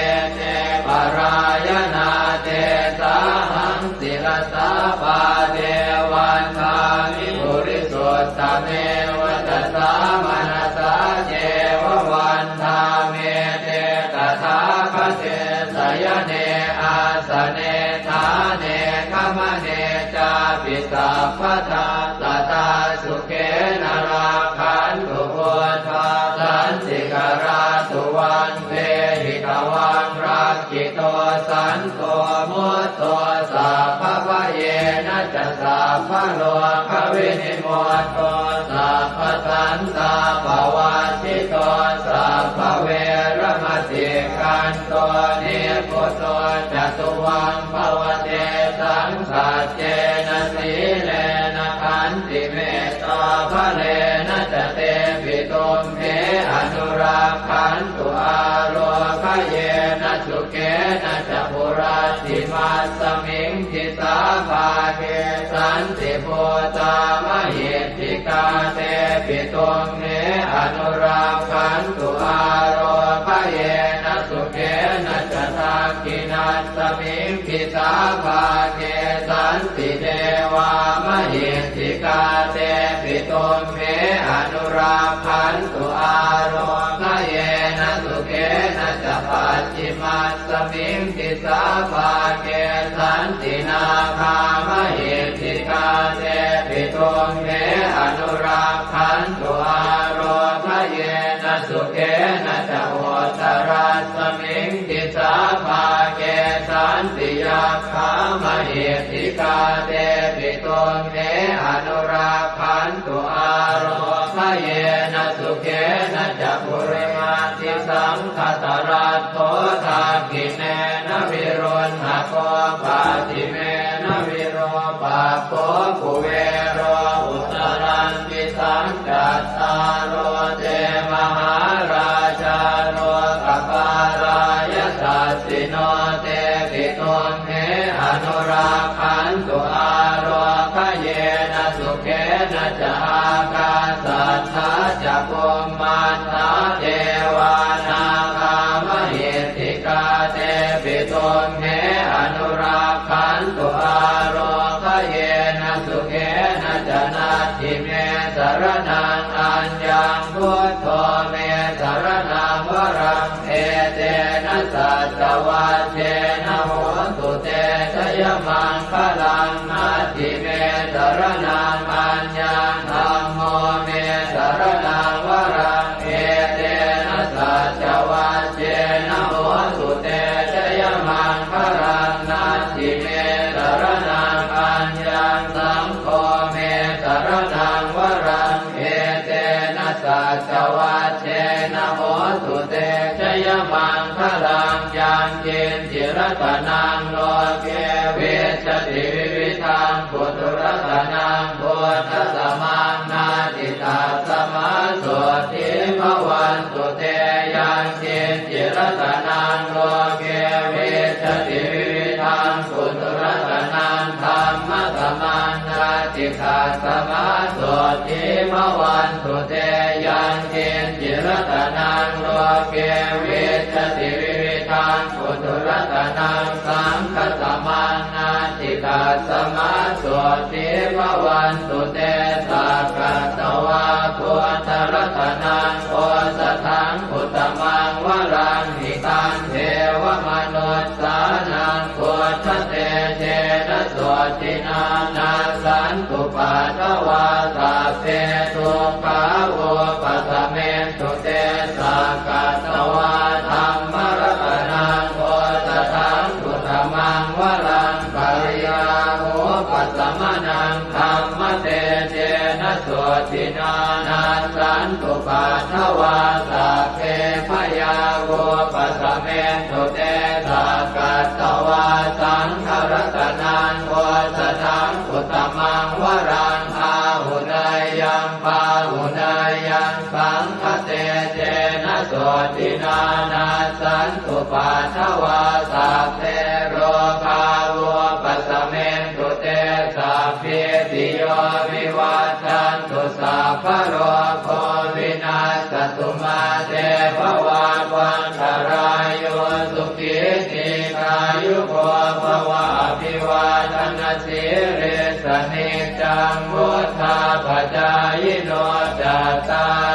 ete parāyanā tesāhaṃ sirasā pāde vandāmi purisuttame vacasā manasā ceva vandāmete tathāgate sayane āsane ṭhāne gamane cāpi sabbadā sadā sukhena rakkhantu buddhā santikarā tuvaṃ dehi tvaṃ rakkhito santo mutto sabbabhayena ca sabbarogavinimutto sabbasantāpavajjito sabbaveramatikkanto nibbuto ca tuvaṃ bhava tesaṃ saccena sīlena khantimettābalena ca tepi tumhe anurakkhantu ārogyena sukhena ca hurattimasmiṃ disā bhāge santibhūtā mahiddhikā tepi tumhe anurakkhantu ārogyena sukhena ca dakkhiṇa smiṃ disā bhāge santi devā mahiddhikā tepi tumhe anurakkhantu ārogyena sukhena ca pacchimasmiṃ disā bhāge santi nāgā mahiddhikā tepi tumhe anurakkhantu ārogyena sukhena ca uttarasmiṃ disā bhāge santi yakkhā mahiddhikā tepi tumhe anurakkhantu ārogyena yena sukhena ca. Purimabbhisaṅkhataratto dakkhiṇena viruḷhako pacchimena virūpakkho kuvero uttaraṃ disaṃ. Cattāro te mahārājā lokapālā yasassino tepi tumhe anurakkhantu ālokayena sukhena ca. Ākāsaṭṭhā ca bhummaṭṭhā devā nāgā mahiddhikā tepi tumhe anurakkhantu ālokayena sukhena ca. Natthi me saraṇaṃ aññaṃ buddho me saraṇaṃ varaṃ etena saccavajjena hotu te jayamaṅgalaṃ. Natthi me saraṇaṃ aññaṃ dhammo me saraṇaṃ varaṃ etena saccavajjena hotu te jayamaṅgalaṃ. Natthi me saraṇaṃ aññaṃ saṅgho me saraṇaṃ varaṃ etena saccavajjena hotu te jayamaṅgalaṃ. Yaṅkiñci ratanaṃ loke vijjati vividhaṃ puthu ratanaṃ buddhasamaṃ natthi tasmā sotthī bhavantu te. Yaṅkiñci ratanaṃ loke vijjati vividhaṃ puthu ratanaṃ dhammasamaṃ natthi tasmā sotthī bhavantu te. Yaṅkiñci ratanaṃ loke vijjati vividhaṃ puthu ratanaṃ saṅghasamaṃ natthi tasmā sotthī bhavantu te. Sakkatvā buddharatanaṃ osathaṃ uttamaṃ varaṃ hitaṃ devamanussānaṃ buddhatejena sotthinā nassantupaddavā sabbe dukkhā vūpasamentu te. Sakkatvā dhammaratanaṃ osathaṃ uttamaṃ varaṃ pariḷāhūpasamanaṃ dhammatejena sotthinā nassantupaddavā sabbe bhayā vūpasamentu te. Sakkatvā saṅgharatanaṃ osathaṃ uttamaṃ varaṃ āhuneyyaṃ pāhuneyyaṃ saṅghatejena sotthinā nassantupaddavā sabbe rogā vūpasamentu te. Sabbītiyo vivajjantu sabbarogo vinassatu mā te bhavatvantarāyo sukhī dīghāyuko bhava. Abhivādanasīlissa niccaṃ vuḍḍhāpacāyino cattāri